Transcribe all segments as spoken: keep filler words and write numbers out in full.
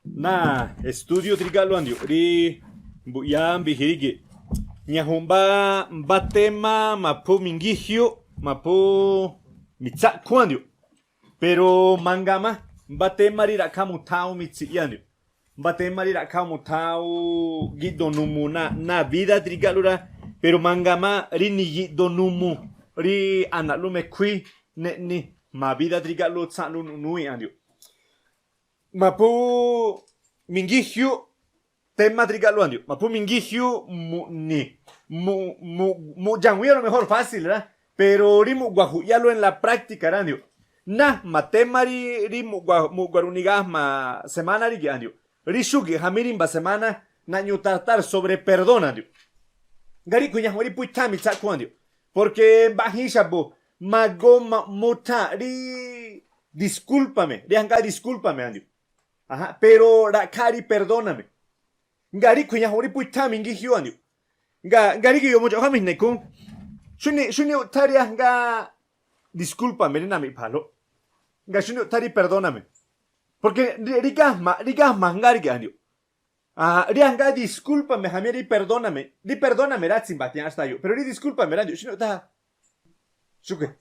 Náa̱ estudio dríga'lú andiu̱' rí mbu'yá mbijiríge̱', ñaju̱nꞌ mbá, mbá tema maphú mingíjiúꞌ, maphú mitsákhúnꞌ andiu̱'. Pero mangamá mbá tema rí ra̱ꞌkhá mu̱tháún mitsiꞌyá andiu̱'. Mbá tema rí ra̱ꞌkhá mu̱tháún gíꞌdoo numu náa̱, náa̱ vida dríga'lú rá. Pero mangamá rí ni gíꞌdoo numu rí ana̱ꞌlú mekhúí neꞌni jma̱a vida dríga'lú tsáꞌnlú nuꞌnúwi̱nꞌ andiu̱'. Maphú mingíjiúꞌ tema dríga'lú andiu̱'. Maphú mingíjiúꞌ mu̱ꞌni̱, mu, mu, mu̱ꞌdxa̱wíín a lo mejor fácil rá. Pero rí mu̱ꞌgua̱ju̱ꞌyálú en la práctica rá andiu̱'. Náa̱ jma̱ tema rí, rí mu̱ꞌgua̱, mu̱ꞌgua̱ru̱ꞌniga jma̱ semana ríge̱ꞌ andiu̱'. Rí xúge̱ꞌ jamí rí mba̱ semana naꞌñuꞌ tratar sobre perdón andiu̱'. Nga ríꞌkhui̱ ñaju̱nꞌ rí phú i̱tháa̱n mitsákhúnꞌ andiu̱'. Porque mbaꞌjiin xa̱bu̱ magoo ma̱ꞌmutha̱a̱n rí discúlpame, rí ajngáá discúlpame andiu̱'. Ajá, pero ra̱ꞌkháá rí perdóname. Nga ríꞌkhui̱ ñaju̱nꞌ rí phú i̱tháa̱n mingíjiúꞌ andiu̱'. Nga, nga rí ge̱yo̱o̱ mudxa̱ꞌ juámi̱jna̱ ikhúún. Xúniꞌ, xúniꞌ uꞌthá rí ajngáá discúlpame rí namiꞌpha̱a̱lóꞌ. Nga xúniꞌ uꞌthá rí perdóname. Porque rí, rí gájma̱, rí gájma̱ ajngáá ríge̱ꞌ andiu̱'. Ah, rí ajngáá discúlpame jamí rí perdóname. Rí perdóname rá, atsimbatia̱nꞌ xtáa̱ yoꞌ. Pero rí discúlpame rá andiu̱', xúniꞌ uꞌthá. Xúge̱.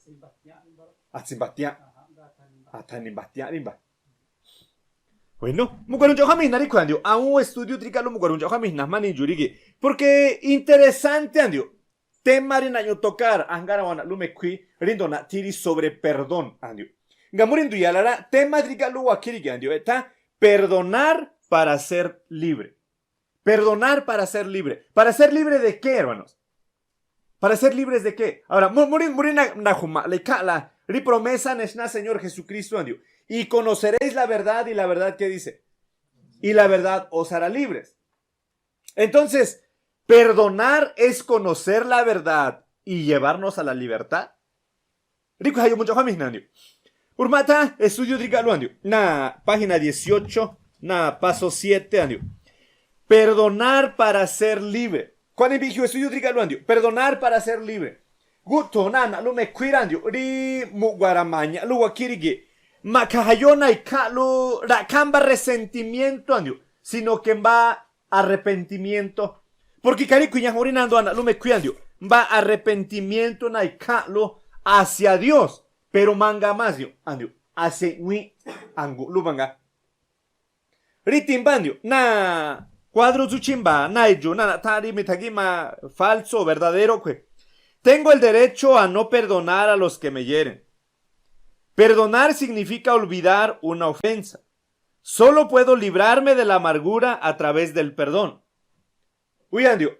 Atsimbatia̱nꞌ. Athanimbatia̱nꞌ rí mba̱. Bueno, mu̱ꞌgua̱ru̱ndxa̱ꞌ juámi̱jna̱ ríꞌkhui̱ andiu̱'. Awúún estudio dríga'lú mu̱ꞌgua̱ru̱ndxa̱ꞌ juámi̱jna̱ jma̱ nini̱ dxu̱ ríge̱ꞌ. Porque interesante andiu̱'. Tema rí naꞌñuꞌ tocar ajngáá rawana̱ꞌlú mekhúí rí ndo̱na̱ꞌthí rí sobre perdón andiu̱'. Nga mú rí nduyala rá, tema dríga'lú wakhí ríge̱ꞌ andiu̱'. E̱tha̱, perdonar para ser libre. Perdonar para ser libre. ¿Para ser libre de qué, hermanos? ¿Para ser libres de qué? Ahora, mu-, mu rí, mu rí na-, naju̱ma̱ꞌla ikháa̱nꞌla rí promesa nexná Señor Jesucristo andiu̱'. Y conoceréis la verdad, y la verdad, ¿qué dice? Y la verdad os hará libres. Entonces, perdonar es conocer la verdad y llevarnos a la libertad. Ríꞌkhui̱ ja̱yo̱o̱ mu̱ꞌdxa̱ꞌ juámi̱jna̱ andiu̱'. Urmaꞌthá estudio dríga'lú andiu̱'. Náa̱ página dieciocho, náa̱ paso siete andiu̱'. Perdonar para ser libre. Khuaꞌni mbiꞌjiuꞌ estudio dríga'lú andiu̱'. Perdonar para ser libre. Gúꞌthu̱ náa̱ ana̱ꞌlú mekhúí rá andiu̱'. Rí mu̱ꞌgua̱ ramaña̱ꞌlú wakhí ríge̱ꞌ. Ma̱ꞌkha̱ jayóó náa̱ ikháa̱nꞌlú ra̱ꞌkhá mbá resentimiento andiu̱'. Sino que mbá arrepentimiento. Porque kharíꞌkhui̱ ñaju̱nꞌ rí nandoo ana̱ꞌlú mekhúí andiu̱'. Mbá arrepentimiento náa̱ ikháa̱nꞌlú hacia Dios. Pero mangamá andiu̱', andiu̱'. Hacia i̱ꞌwíínꞌ angu̱nꞌlú mangaa. Rí timbá andiu̱'. Náa̱ cuadro tsú chímba̱a̱ náa̱ edxu̱ náa̱ naꞌtháa̱n rí mi̱tha̱gíꞌma falso o verdadero khue̱. Tengo el derecho a no perdonar a los que me hieren. Perdonar significa olvidar una ofensa. Solo puedo librarme de la amargura a través del perdón. Uy andiu̱'.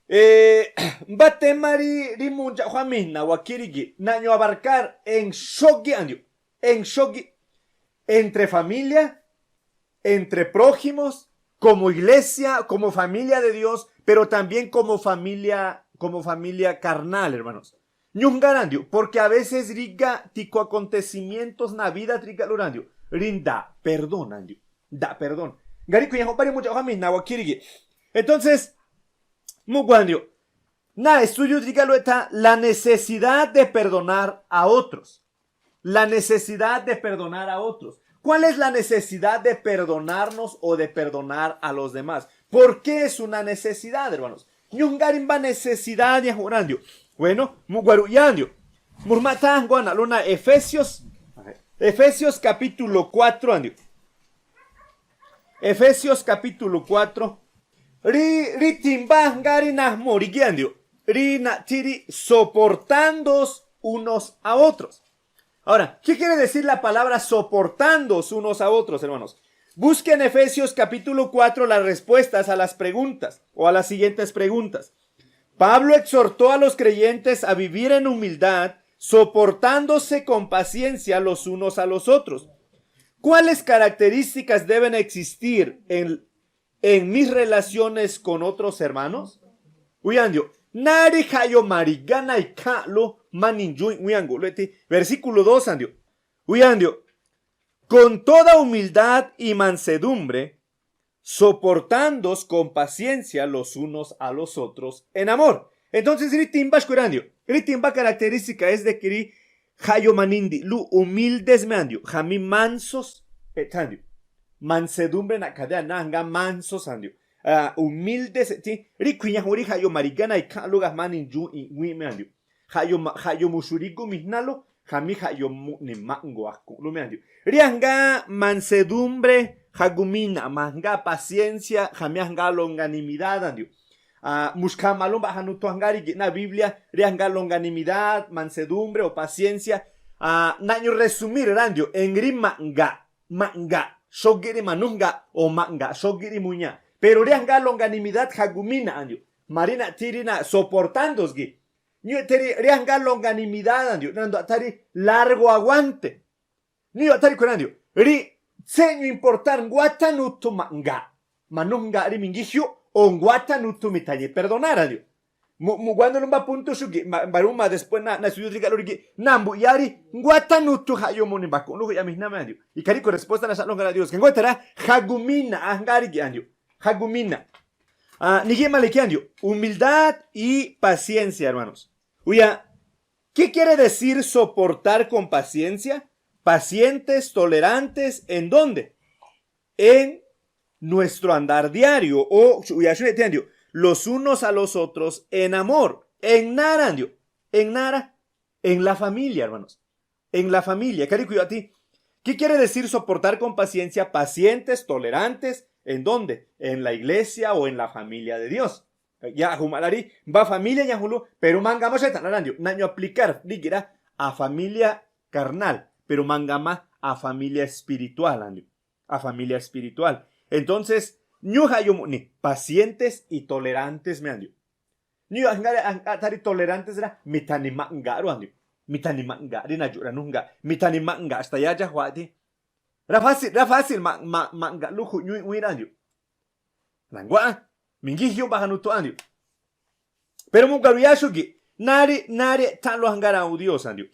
Eh, mbá tema rí, rí mu̱ꞌdxa̱ꞌ juámi̱jna̱ wakhí ríge̱ꞌ. Naꞌñuꞌ abarcar en xógíꞌ andiu̱'. En xógíꞌ. Entre familia, entre prójimos, como iglesia, como familia de Dios, pero también como familia, como familia carnal, hermanos. Ñu̱jngaa rá andiu̱', porque a veces rígaꞌ tiku acontecimientos náa̱ vida dríga'lú rá andiu̱', rí nda̱a̱ꞌ perdón andiu̱', nda̱a̱ꞌ perdón. Nga ríꞌkhui̱ ñaju̱nꞌ bá rí mu̱ꞌdxa̱ꞌ juámi̱jna̱ wakhí ríge̱ꞌ. Entonces, mu̱ꞌgua̱ andiu̱', náa̱ estudio dríga'lú e̱ꞌtha̱, la necesidad de perdonar a otros. La necesidad de perdonar a otros. ¿Cuál es la necesidad de perdonarnos o de perdonar a los demás? ¿Por qué es una necesidad, hermanos? Ñu̱jngaa rí mbá necesidad ñaju̱nꞌ rá andiu̱'. Bueno, mu̱ꞌgua̱ru̱ꞌyá andiu̱'. Murmaꞌthá nguá naꞌlú náa̱ Efesios. Efesios capítulo cuatro andiu̱'. Efesios capítulo cuatro. Rí, rí timbá ngaa rí najmuu̱ rí gíꞌ andiu̱'. Rí naꞌthí rí soportándoos unos a otros. Ahora, ¿qué quiere decir la palabra soportándoos unos a otros, hermanos? Busque en Efesios capítulo cuatro las respuestas a las preguntas o a las siguientes preguntas. Pablo exhortó a los creyentes a vivir en humildad, soportándose con paciencia los unos a los otros. ¿Cuáles características deben existir en, en mis relaciones con otros hermanos? Uyandio, nari jayo marigana ikhaꞌlo mani nchuin uyango lueti. Versículo dos andio. Uyandio, con toda humildad y mansedumbre, soportándoos con paciencia los unos a los otros en amor. Entonces, rí timbá xkui̱ rá andio, rí timbá característica es de que rí jayo manindi lu humildes me andio, jamí mansos eꞌthandio. Mansedumbre na̱ꞌkha̱ de aná, ajngáá manso sandiu̱. Ah, humilde se̱ꞌthí. Ríꞌkhui̱ ñaju̱ rí jaꞌyoo ma̱ri̱gá náa̱ ikháa̱nꞌlú ga̱jma̱á ni dxuun i̱ꞌwíínꞌ me andiu̱. Jaꞌyoo ma-, jaꞌyoo muxu̱rígu mijnálú, jamí jaꞌyoo mu̱ꞌni̱ ma̱ꞌngo̱ a̱ku̱nꞌlú me andiu̱. Rí ajngáá mansedumbre, jagumina̱ꞌ ma, ajngáá paciencia, jamí ajngáá longanimidad andiu̱. Ah, muxkhama̱ꞌlú mbaꞌja nuthu ajngáá rígi̱ꞌ náa̱ Biblia, rí ajngáá longanimidad, mansedumbre o paciencia. Ah, naꞌñu̱ resumir rá andiu̱, en rí ma̱ꞌnga̱ꞌ, ma̱ꞌnga̱ꞌ xógíꞌ rí manújngaꞌ o ma̱ꞌnga̱ꞌ xógíꞌ rí muña̱. Pero rí ajngáá longanimidad, jagumina̱ꞌ andiu̱. Ma̱rí naꞌthí rí náa̱ soportándosgi. Ñúꞌ eꞌthé rí, rí ajngáá longanimidad andiu̱, nanduaꞌthá rí largo aguante. Ñúꞌ eꞌthá rí khue̱ rá andiu̱, rí tséꞌñu importar nguátá nuthu ma̱ꞌnga̱ꞌ manújngaꞌ rí mingíjyuꞌ o nguátá nuthu mi̱tha̱ñi̱ perdonar andiu̱. Mu-, mu̱wanulú mbá punto xúgi̱ꞌ, ma-, mbarúma después náa̱, náa̱ estudio rígaꞌlú rígi̱ꞌ, náa̱ mbu̱ꞌyá rí nguátá nuthu jaꞌyoo mu̱ꞌni̱ mba̱ku̱nꞌlú juꞌyá mijná me andiu̱. Ikhaa ríꞌkhui̱ respuesta náa̱ xaꞌlú jngaa Dios. Kengótha rá, jagumina̱ꞌ ajngáá rígi̱ꞌ andiu̱. Jagumina̱ꞌ. Ah, nigíꞌ ma le ikhiáandiu̱, humildad y paciencia, hermanos. Uyá, ¿qué quiere decir soportar con paciencia? Pacientes, tolerantes, ¿en dónde? En nuestro andar diario. O, uyá, xúne tiándiu̱, los unos a los otros en amor. En nárandiu̱, en nára, en la familia, hermanos. En la familia. Karí kuyuꞌ a ti. ¿Qué quiere decir soportar con paciencia? Pacientes, tolerantes. ¿En dónde? En la iglesia o en la familia de Dios. Yaꞌ juma̱ꞌ la rí mbá familia ñajunlú, pero manga má xétha̱ narandiu̱, naꞌñu aplicar rígi̱ꞌ rá, a familia carnal, pero manga má a familia espiritual andiu̱. A familia espiritual. Entonces, ñu jaꞌyoo mu̱ꞌni̱ pacientes y tolerantes me andiu̱. Ñu yuꞌ ajngáá rí, ajngáá ꞌthá rí tolerantes rá, mi̱tha̱ni̱ ma̱ꞌnga̱ꞌ rú andiu̱. Mi̱tha̱ni̱ ma̱ꞌnga̱ꞌ rí nadxu̱ꞌ ranújngaꞌ. Mi̱tha̱ni̱ ma̱ꞌnga̱ꞌ xta̱yáá dxájuaꞌ ti. Rá fácil, rá fácil ma-, ma-, ma̱ꞌnga̱ꞌlú ju̱ꞌ ñu i̱ꞌwíínꞌ rá andiu̱. Na̱nguá, mingíjyuꞌ mbaꞌja nuthu andiu̱. Pero mu̱ga̱ruyáá xúgi̱ꞌ, náá rí, náá rí eꞌtháa̱nꞌlú ajngáá rawuun Dios andiu̱.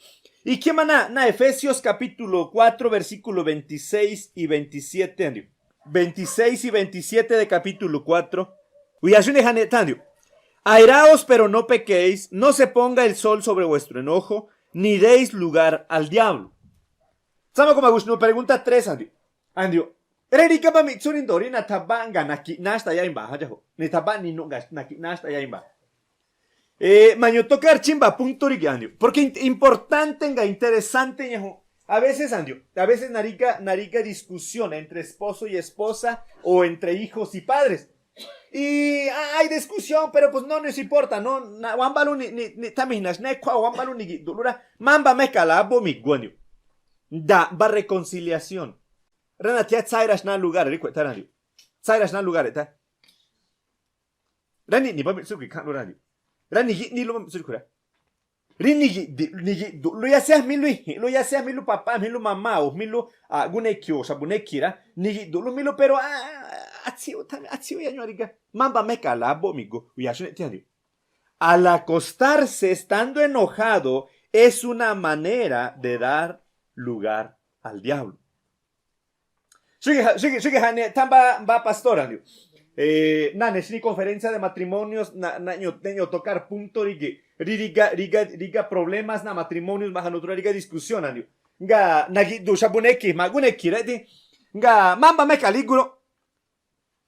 Ikhí ma náa̱, náa̱ Efesios capítulo cuatro, versículo veintiséis y veintisiete andiu̱. Veintiséis y veintisiete de capítulo cuatro. Uyá xúne jaꞌne eꞌtháa̱nꞌlú. Airaos, pero no pequéis, no se ponga el sol sobre vuestro enojo, ni deis lugar al diablo. Tsáma ko ma̱gu̱xnu̱ pregunta tres andiu̱. Andiu̱. Rí rígá bá miꞌtsú rí ndo̱ rí nathabáꞌ nga̱ nakiꞌnáá xta̱yái̱mba̱ ja dxáju̱. Nithabáꞌ ni nuꞌ nga̱ nakiꞌnáá xta̱yái̱mba̱. Eh, mañu tocar chímba̱ punto rígi̱ꞌ andiu̱. Porque in-, importante nga̱ interesante ñaju̱ꞌ. A veces andiu̱, a veces narígá, narígá discusión entre esposo y esposa o entre hijos y padres. Y, ah, hay discusión, pero pues no nos importa, ¿no? Na, wámbalú ni, ni, ni thamijna̱ xná e̱khuáꞌ, wámbalú ni gi̱ꞌdu̱ꞌlú rá. Mámba meka la ábóꞌ mi̱gu̱ andiu̱. Da̱a̱ꞌ mbá reconciliación. Rá nathiá tsáira xná lugar rí khue̱ꞌthá rá andiu̱. Tsáira xná lugar eꞌthá. Rá niꞌni̱ bá miꞌtsú ríꞌkhui̱ ikháa̱nꞌlú rá andiu̱. Rá ni̱gi̱ꞌni̱lú bá miꞌtsú ríꞌkhui̱ rá. Rí ni̱gi̱ꞌdi̱-, ni̱gi̱ꞌdu̱ꞌlú, ya sea jmílú i̱ji̱nꞌlú, ya sea jmílú papá, jmílú mamá, o jmílú, ah, gúnekhi̱, o xa̱bu̱ nekhi̱ rá, ni̱gi̱ꞌdu̱ꞌlú jmílú, pero, ah, atsiuꞌ tha-, atsiuꞌ yañuꞌ rígá. Mámba meka la ábóꞌ mi̱gu̱, uyá xúne eꞌthá andiu̱. Al acostarse estando enojado es una manera de dar lugar al diablo. Xúgi̱ ja-, xúgi̱, xúgi̱ jaꞌne eꞌthá mbá, mbá pastor andiu̱. Eh, náa̱ nexní conferencia de matrimonios, na, naꞌñu, naꞌñu tocar punto rígi̱ꞌ, rí, rígá, rígá, rígá problemas náa̱ matrimonios, mbaꞌja nuthu rá rígá discusión andiu̱. Nga nagi̱ꞌdu̱u̱ xa̱bu̱ nekhi̱, jma̱ gúnekhi̱ rá eꞌthí. Nga mámba meka lígu ró.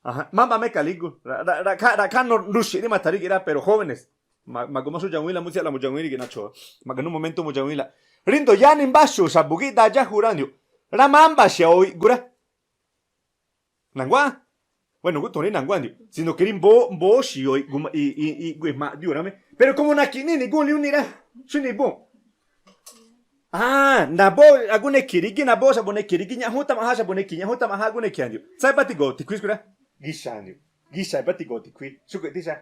Ajá, mámba meka lígu. Ra, ra, ra̱ꞌkhá, ra̱ꞌkhá nuruxi̱ꞌ rí ma̱tha̱ rígi̱ꞌ rá, pero jóvenes. Ma-, ma̱goo má xú dxawíínla, mú tsiaꞌla mu̱dxawíín rígi̱ꞌ naꞌ cho̱. Ma̱ga̱nú momento mu̱dxawíínla. Rí ndo̱ yáni mbáxu̱u̱ xa̱bu̱ gíꞌdaa dxájuꞌ rá andiu̱. Rá, mámbaxia o i̱ꞌgu rá. Na̱nguá. Bueno, gúꞌthu̱ rí na̱nguá andiu̱. Sino que rí mbóó, mbóóxi̱ o i̱ꞌgu ma-, i-, i-, i̱ꞌgu i̱jma̱ꞌ diu̱ rá mé. Pero como naki̱ꞌní nigúunli úni rá. Xúni búu̱n. Ah, nabóó agúnekhi̱ rígí, nabóó xa̱bu̱ nekhi̱ rígí, ñaꞌjún tamaꞌjá xa̱bu̱ nekhi̱, ñaꞌjún tamaꞌjá agúnekhi̱ andiu̱. Tsáibátigo̱o̱ ti̱khuí sku̱ rá. Gíxa̱ andiu̱. Gíxa̱ ibátigo̱o̱ ti̱khuí. Xúkue̱ꞌ tíxa.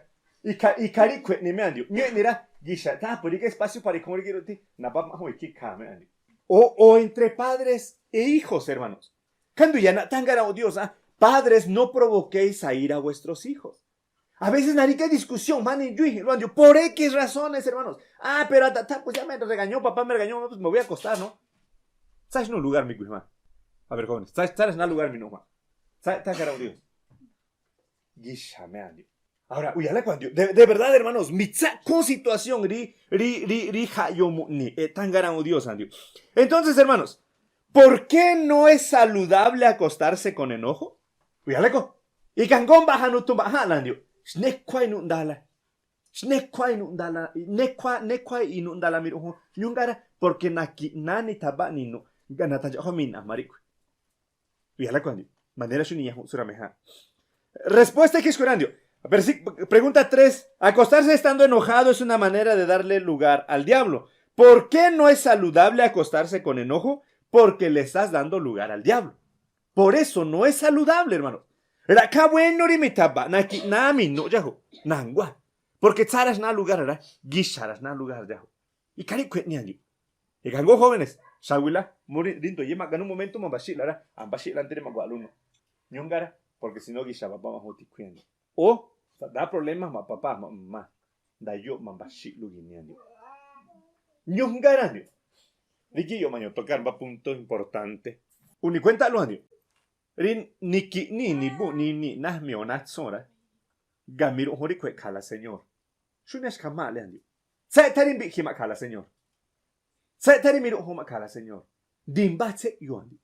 Ikha, ikha ríꞌkhue̱ eꞌni mé andiu̱. Ñúꞌ eꞌni rá. Gíxa̱, tháa̱n pue rígá espacio para ikhúún rígí rúꞌ thí. Nabámaꞌjún ikhí ikhaa mé andiu̱. O, o entre padres e hijos, hermanos. Khandu̱ya̱ naꞌthá jngáraꞌ Dios, ah, padres, no provoquéis a ira a vuestros hijos. A veces narígá discusión jma̱á ni dxuíji̱nꞌlú andiu̱ por X razones, hermanos. Ah, pero adaꞌthá, pues ya me regañó papá, me regañó mamá, pues me voy a acostar, ¿no? Tsáa̱ xnúu lugar mi̱gu̱ jma̱a. A ver, jóvenes, tsáa̱, tsáa̱ xná lugar mi nuꞌ jma̱a. Tsáa̱, tsáa̱ jngáraꞌ Dios. Gíxa̱ mé andiu̱. Ahora, uya̱lá ko andiu̱. De, de verdad, hermanos, mitsákhúún situación rí, rí, rí, rí jaꞌyoo mu̱ꞌni̱ eꞌthá jngáraꞌ Dios andiu̱. Entonces, hermanos, ¿Por qué no es saludable acostarse con enojo? Uyaleko. Ikangó mbajanuthu mbajanla ndio. Xnekwa inu'ndala. Xnekwa inu'ndala. Nekwa, nekwa inu'ndala miru'jun. Ñuhungara, porque naki'nani thabani nu. Gana tancha' jua mina marikwi. Uyaleko ndio. Manera xuni yajunsura meja. Respuesta que escuchando. Pregunta tres. Acostarse estando enojado es una manera de darle lugar al diablo. ¿Por qué no es saludable acostarse con enojo? Porque le estás dando lugar al diablo. Por eso no es saludable, hermano. Raka bueno ri mitaba, naki nami no yajo. Nangwa. Porque tsara shna lugar ra, gishara shna lugar yajo. Y kari kwe ni andio. Ikangó jóvenes, shawila, muri rindo yema gana un momento mamba shi'la ra, amba shi'la antes de magua luno. Ñuhungara, porque si no gisha baba ma joti kwe andio. O, da problema ma papá, ma mamá. Da yo mamba shi'lu gini andio. Ñuhungara andio. Rigi yo maño tocar mba punto importante. Uni cuenta lo andio. Rin niki ni ni bu ni ni nahmi o natsora. Gamiru jori kwe kala Señor. Shuni ashkama le andio. Tse tari mbi ki ma kala Señor. Tse tari miru joma kala Señor. Dimba tse yo andio.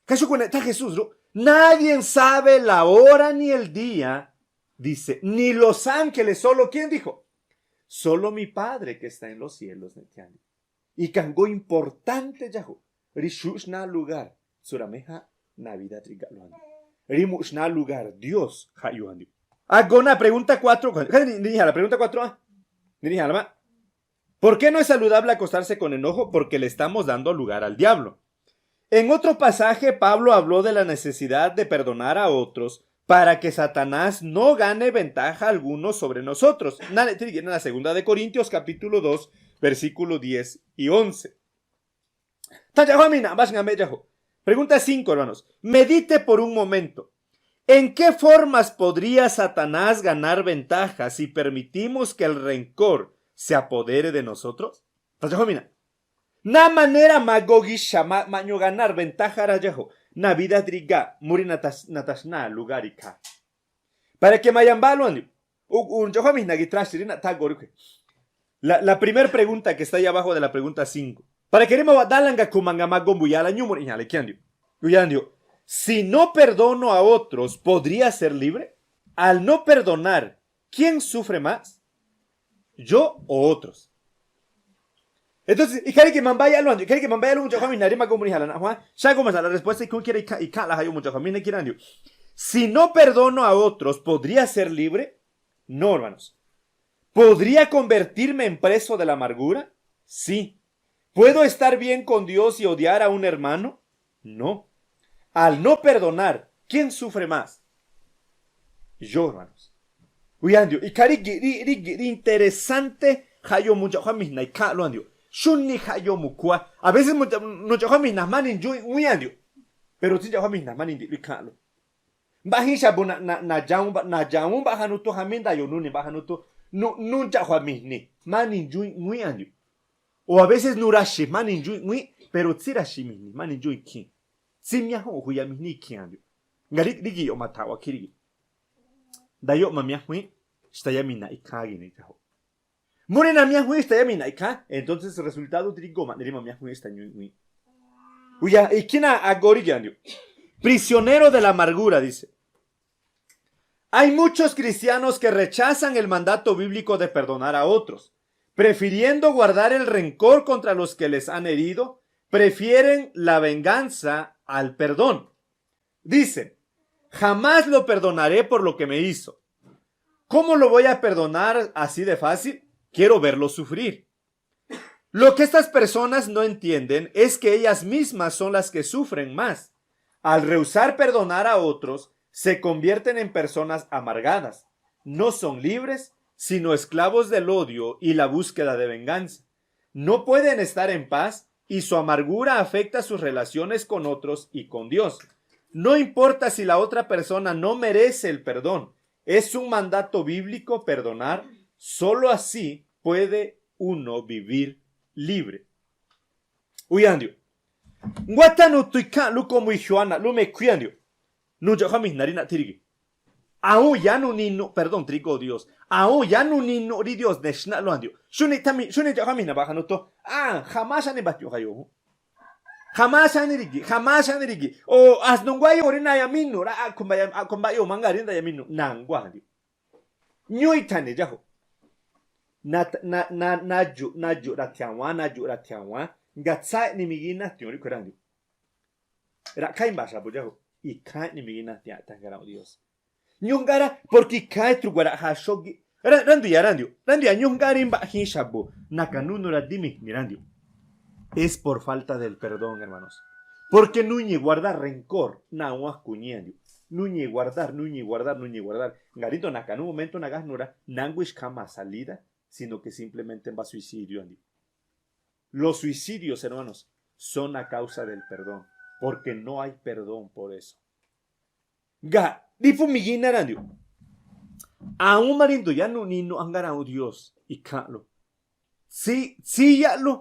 Kashu kune ta Jesús ru. Nadie sabe la hora ni el día. Dice, ni los ángeles, solo ¿quién dijo? Solo mi Padre que está en los cielos, netiandi. Ikangó importante yajo. Ri shu shna lugar. Sura meja Navidad ri galo andio. Ri mu shna lugar Dios ha yo andio. Agona pregunta cuatro. Ni, ni la pregunta cuatro a. Ni, ni la ma. ¿Por qué no es saludable acostarse con enojo? Porque le estamos dando lugar al diablo. En otro pasaje, Pablo habló de la necesidad de perdonar a otros para que Satanás no gane ventaja alguno sobre nosotros. Nane tirigi na segunda de Corintios capítulo dos, versículo diez y once. Tancha jua mina, bash nga me yajo. Pregunta cinco, hermanos. Medite por un momento. ¿En qué formas podría Satanás ganar ventaja si permitimos que el rencor se apodere de nosotros? Tancha jua mina. Na manera mago gisha ma, maño ganar ventaja ra yajo. Na vida triga, muri natas, natasna lugar ikha. Para que mayamba lo andio. U, u, ncha jua mina gi trashi rina ta gori kwe. La, la primer pregunta que está ahí abajo de la pregunta cinco. Para que rima wa dalanga kumanga mago mbuyala ñumuri ñale ki andio. Uyandio. Si no perdono a otros, ¿podría ser libre? Al no perdonar, ¿quién sufre más? ¿Yo o otros? Entonces, ikari ki mambaya lo andio, ikari ki mambaya lo mucha jua mina rima go muri hala na jua. Sha go masa la respuesta y kun kira ikha, ikha la hayo mucha jua mina kira andio. Si no perdono a otros, ¿podría ser libre? No, hermanos. ¿Podría convertirme en preso de la amargura? Sí. ¿Puedo estar bien con Dios y odiar a un hermano? No. Al no perdonar, ¿quién sufre más? Yo, hermanos. Uyandio, ikari gi, ri, ri, gi, ri interesante, hayo mucha jua mina ikha lo andio. Shuni hayo mukua. A veces mucha, mucha jua mina mani nyu, uyandio. Pero tincha jua mina mani ndi ikha lo. Mbahi shabu na, na, na jaun ba, na jaun ba hanutu haminda yo nuni ba hanutu. Nu, nuncha jua mini. Mani nyu, uyandio. O a veces nurashi mani nyu ngui, pero tsirashi mini, mani nyu ki. Tsi miahu huya mini ki andio. Nga ri, rigi yo matawa kirigi. Da yo ma miahu, shita ya mina ikagi ni jaho. Muri na miahu, shita ya mina ikha, entonces resultado trigo ma neri ma miahu, shita nyu ngui. Uya, ikina agori gi andio. Prisionero de la amargura, dice. Hay muchos cristianos que rechazan el mandato bíblico de perdonar a otros, prefiriendo guardar el rencor contra los que les han herido, prefieren la venganza al perdón. Dicen, jamás lo perdonaré por lo que me hizo. ¿Cómo lo voy a perdonar así de fácil? Quiero verlo sufrir. Lo que estas personas no entienden es que ellas mismas son las que sufren más. Al rehusar perdonar a otros, se convierten en personas amargadas. No son libres, sino esclavos del odio y la búsqueda de venganza. No pueden estar en paz y su amargura afecta sus relaciones con otros y con Dios. No importa si la otra persona no merece el perdón, es un mandato bíblico perdonar. Solo así puede uno vivir libre. Uyandio. Nguatanu tu ikha luko mu ihuana lume kuyandio. Nuncha jua mina rina tirigi. Aun ya nuninu, perdón, trigo Dios. Aun ya nuninu ri Dios neshna luandio. Shuni tami, shuni cha jua mina baja nuto. Ah, jamás ani batio jayo. Jamáxani rigi, jamáxani rigi. O asnunguáyu̱ rí nayamínu̱ rá, a̱ꞌkhue̱ mba̱ꞌyu̱, a̱ꞌkhue̱ mba̱ꞌyu̱ mangarí nayamínu̱, na̱nguá, Dios. Ñúi̱thani dxáju̱. Na, na, na, nadxu̱, nadxu̱ rathiawán, nadxu̱ rathiawán. Ngatsá eꞌni migíná tiu̱n ríꞌkhue̱ rá, Dios. Ra̱ꞌkhá i̱mba̱ xa̱bu̱ dxáju̱, ikhá eꞌni migíná tia̱ꞌ tangaráu̱ Dios. Ñujngáá rá, porque ikhá etruguara̱ꞌ ja xógíꞌ. Rá, ránduya, rándiu, ránduya ñujngáá rí mbaꞌjín xa̱bu̱ nakanúnura dímijni, rándiu. Es por falta del perdón, hermanos. Porque núñi̱ guardar rencor, náa̱ wáku ñíandiu. Núñi̱ guardar, núñi̱ guardar, núñi̱ guardar. Nga̱ rído̱ nakanú momento nagájnura, nánguix kháma salida, sino que simplemente mbá suicidio, andiu. Los suicidios, hermanos, son a causa del perdón, porque no hay perdón por eso. Nga̱ rí phú migíná, rándiu. Awúnma rí ndu̱ya̱ nuꞌninuꞌ angaráu̱ Dios ikháa̱nꞌlo. Tsí, tsíyáꞌlú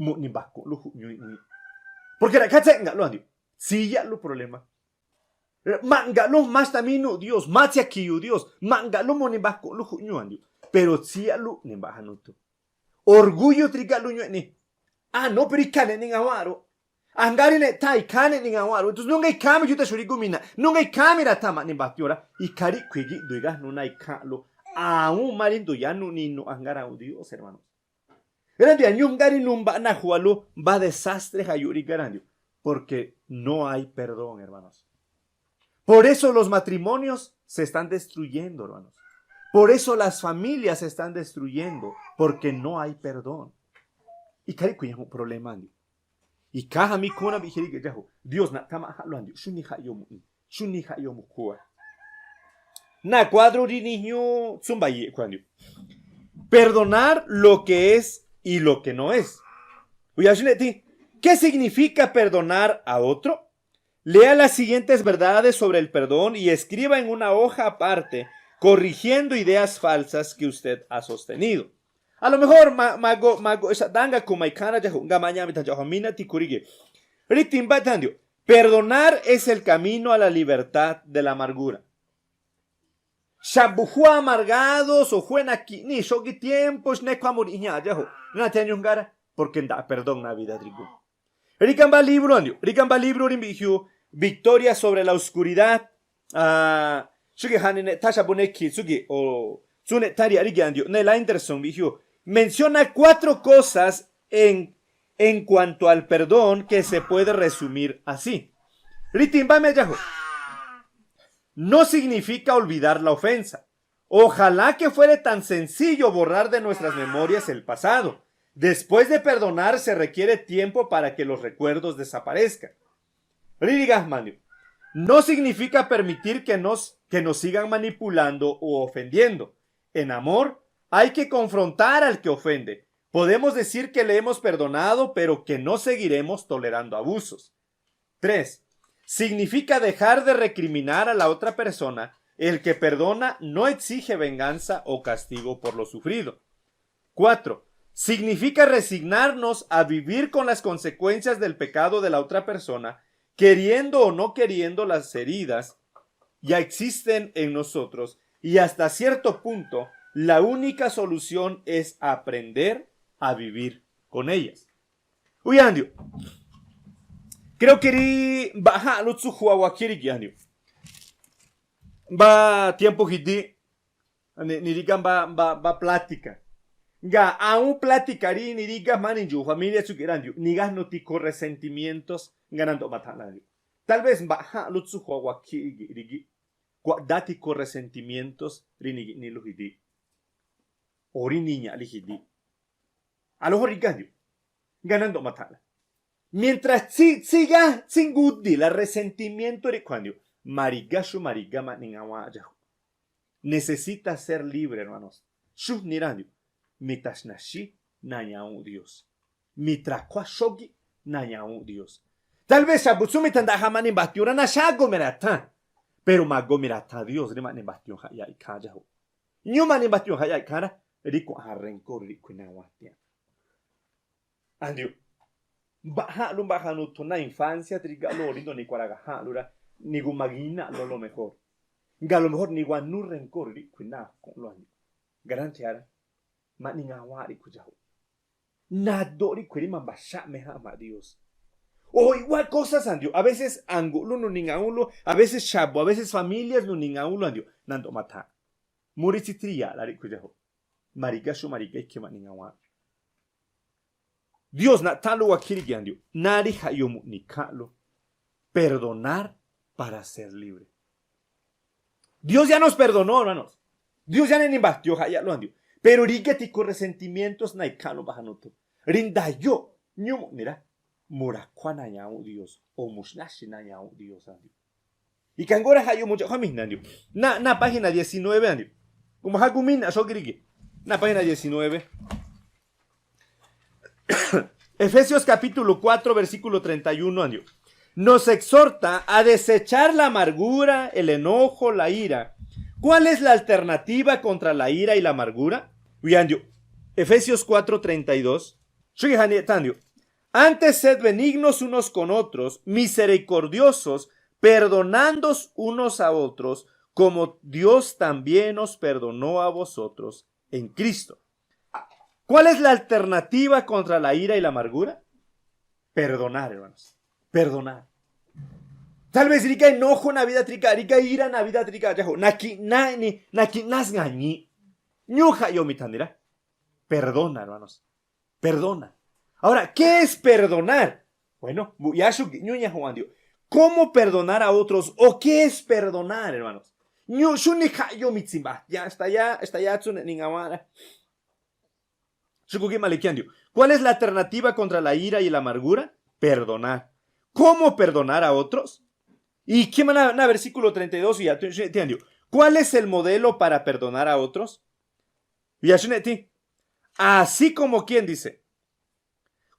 mu̱ꞌni̱ mbakunꞌlú ju̱ꞌñúꞌ i̱ꞌwíínꞌ. Porque ra̱ꞌkhá tséꞌnga̱ꞌlú, andiu. Tsíyáꞌlú problema. Ma̱ꞌnga̱ꞌlú, máxtamínúꞌ Dios, mátsiakhi̱yu̱ Dios, ma̱ꞌnga̱ꞌlú mu̱ꞌni̱ mbakunꞌlú ju̱ꞌñúꞌ, andiu. Pero tsíyáꞌlú eꞌni mbaꞌjanuthu. Orgullo trigáꞌlú ñúeꞌni. Ah, no, pero ikhá neꞌni ngawáa̱nꞌ ru. Angarí neꞌthá, ikhá neꞌni ngawáa̱nꞌ ru. Entonces, nunga ikhámi yutaxu̱ rí gumina. Nunga ikhámi ra̱thá, ma̱ꞌni mbatiun rá. Ikhá ríꞌkhui̱ gíꞌdun igájnuna ikháa̱nꞌlo. Awúnma rí ndu̱ya̱ nuꞌninuꞌ angaráu̱ Dios, hermanos. Rándiu, ñujngáá rí numbaꞌ najualú, mbá desastre jayuꞌ ríga, rándiu. Porque no hay perdón, hermanos. Por eso los matrimonios se están destruyendo, hermanos. Por eso las familias se están destruyendo, porque no hay perdón. Ikhá ríꞌkhui̱ ñaju̱nꞌ problema, andiu. Ikhá jamí ikhúún nabiꞌji ríge̱ꞌ dxáju̱. Dios naꞌthá maꞌjánꞌlo, andiu. Xúni jaꞌyoo mu̱ꞌni̱. Xúni jaꞌyoo mu̱khúa̱. Náa̱ cuadro rí nijñúú tsú mba̱ye̱ꞌ kua̱ndiuꞌ. Perdonar lo que es y lo que no es. Uyaxúne̱ꞌ thí. ¿Qué significa perdonar a otro? Lea las siguientes verdades sobre el perdón y escriba en una hoja aparte, corrigiendo ideas falsas que usted ha sostenido. A lo mejor ma, mago, mago exa danga kuma ikana dyahu, nga maña mi ta dyahu mina ti kurigi. Ri timba tandio. Perdonar es el camino a la libertad de la amargura. Xabu hu amargado so hu na kini shogi tiempo shne kwa muri iña dyahu. Na tiañu ngara, porque nda perdón na vida trigo. Ri kamba libro andio, ri kamba libro ri mbihiu, Victoria sobre la oscuridad. Ah, shugi hani ne tasha bune ki sugi o tsune taria ri andio ne la Anderson bihiu. Menciona cuatro cosas en, en cuanto al perdón que se puede resumir así. Ri timba me yaho. No significa olvidar la ofensa. Ojalá que fuera tan sencillo borrar de nuestras memorias el pasado. Después de perdonar se requiere tiempo para que los recuerdos desaparezcan. Ri ri gahmanio. No significa permitir que nos, que nos sigan manipulando u ofendiendo. En amor, hay que confrontar al que ofende. Podemos decir que le hemos perdonado, pero que no seguiremos tolerando abusos. Tres, significa dejar de recriminar a la otra persona. El que perdona no exige venganza o castigo por lo sufrido. Cuatro, significa resignarnos a vivir con las consecuencias del pecado de la otra persona, queriendo o no queriendo, las heridas ya existen en nosotros y hasta cierto punto la única solución es aprender a vivir con ellas. Uyandio. Creo que ri baha lo tsuhu awa kiri yandio. Ba tiempo hidi. Ni, ni riga ba, ba, ba plática. Nga a un plática ri ni riga mani yu familia tsuki randio. Ni gahno ti ko resentimientos. Nga nando ba ta randio. Tal vez baha lo tsuhu awa kiri rigi. Kwa dati ko resentimientos ri ni, ni lo hidi. O ri ni ña li hidi. A lo mejor riga ndio. Ganando matala. Mientras tsi, tsi ga, tsi ngudi la resentimiento ri kuandio. Mariga shu mariga ma ni nga wa yahu. Necesita ser libre, hermanos. Shu ni randio. Mientras nashi, naña un Dios. Mientras kwa shogi, naña un Dios. Tal vez shabu tsu mi tanda ha ma ni batiura na shago mira ta. Pero mago mira ta Dios, ri ma ni batiura ha ya ikayahu. Ñu ma ni batiura ha ya ikara, ri kwa ha rencor, ri kwina watia. Andio. Baha lu baha nu tuna infancia, triga lo rindo ni kwaraga ha lu ra, ni gumagina lo lo mejor. Nga lo mejor ni wa nu rencor, ri kwina kon lo andio. Garantiara, ma ni nga wa ri kuyahu. Nado ri kwiri ma basha me ha ma Dios. O iwáꞌ cosas andiu̱, a veces angu̱ꞌlú nuni̱ngawúnlú, a veces xa̱bu̱, a veces familias nuni̱ngawúnlú andiu̱, nando̱ꞌ ma̱tha̱a̱n. Múrí tsíthriyaa̱ꞌla ríꞌkhui̱ dxáju̱. Ma̱ri̱gá xú ma̱ri̱gá ikhí ma̱ꞌni ngawáánꞌ. Dios naꞌthánlú wakhírí giñandiu̱, náá rí jaꞌyoo mu̱ꞌni̱ ikháa̱nꞌlú. Perdonar para ser libre. Dios ya nos perdonó, hermanos. Dios ya neꞌni mba̱tiu̱ jaꞌyáꞌlú andiu̱. Pero rígá tiku resentimientos náa̱ ikháa̱nꞌlú mba̱ꞌ ja nuthu. Rí ndayóꞌ, ñúꞌ mu̱ꞌni̱ rá. Mu̱ra̱khuá náa̱ ñawúnꞌ Dios, o mu̱xnáxi náa̱ ñawúnꞌ Dios andiu̱. Ikhaa ngóó rá jaꞌyoo mu̱dxa̱ꞌ juámi̱jna̱ andiu̱. Náa̱, náa̱ página diecinueve andiu̱. Komo ja gumínaꞌ xógíꞌ rígi̱. Náa̱ página diecinueve. Efesios capítulo cuatro, versículo treinta y uno andiu̱. Nos exhorta a desechar la amargura, el enojo, la ira. ¿Cuál es la alternativa contra la ira y la amargura? Uyandiu̱. Efesios cuatro treinta y dos. Xúgi̱ jani̱ eꞌthandiu̱. Antes sed benignos unos con otros, misericordiosos, perdonándoos unos a otros, como Dios también os perdonó a vosotros en Cristo. ¿Cuál es la alternativa contra la ira y la amargura? Perdonar, hermanos. Perdonar. Tal vez rígá enojo na vida trígaꞌ, rígá ira na vida trígaꞌ dxáju̱. Nakiꞌ náa̱ eꞌni, nakiꞌ náa̱ snga̱ñi̱ꞌ. Ñúꞌ jaꞌyoo mi̱tha̱ni̱ rá. Perdona, hermanos. Perdona. Ahora, ¿qué es perdonar? Bueno, mbu̱- ya xúgi̱ ñúꞌ ñaju̱ꞌ andiu̱. ¿Cómo perdonar a otros? ¿O qué es perdonar, hermanos? Ñúꞌ xúni̱ jaꞌyoo mi̱tsi̱mba. Ya, está ya, está ya, tsuneꞌ ni ngawáánꞌ rá. Xúgi̱ gíꞌ ma̱le kiandiu̱. ¿Cuál es la alternativa contra la ira y la amargura? Perdonar. ¿Cómo perdonar a otros? Ikhí ma na, na versículo treinta y dos ya xúneꞌ tiandiu̱. ¿Cuál es el modelo para perdonar a otros? Ya xúneꞌ ti. Así como quien dice,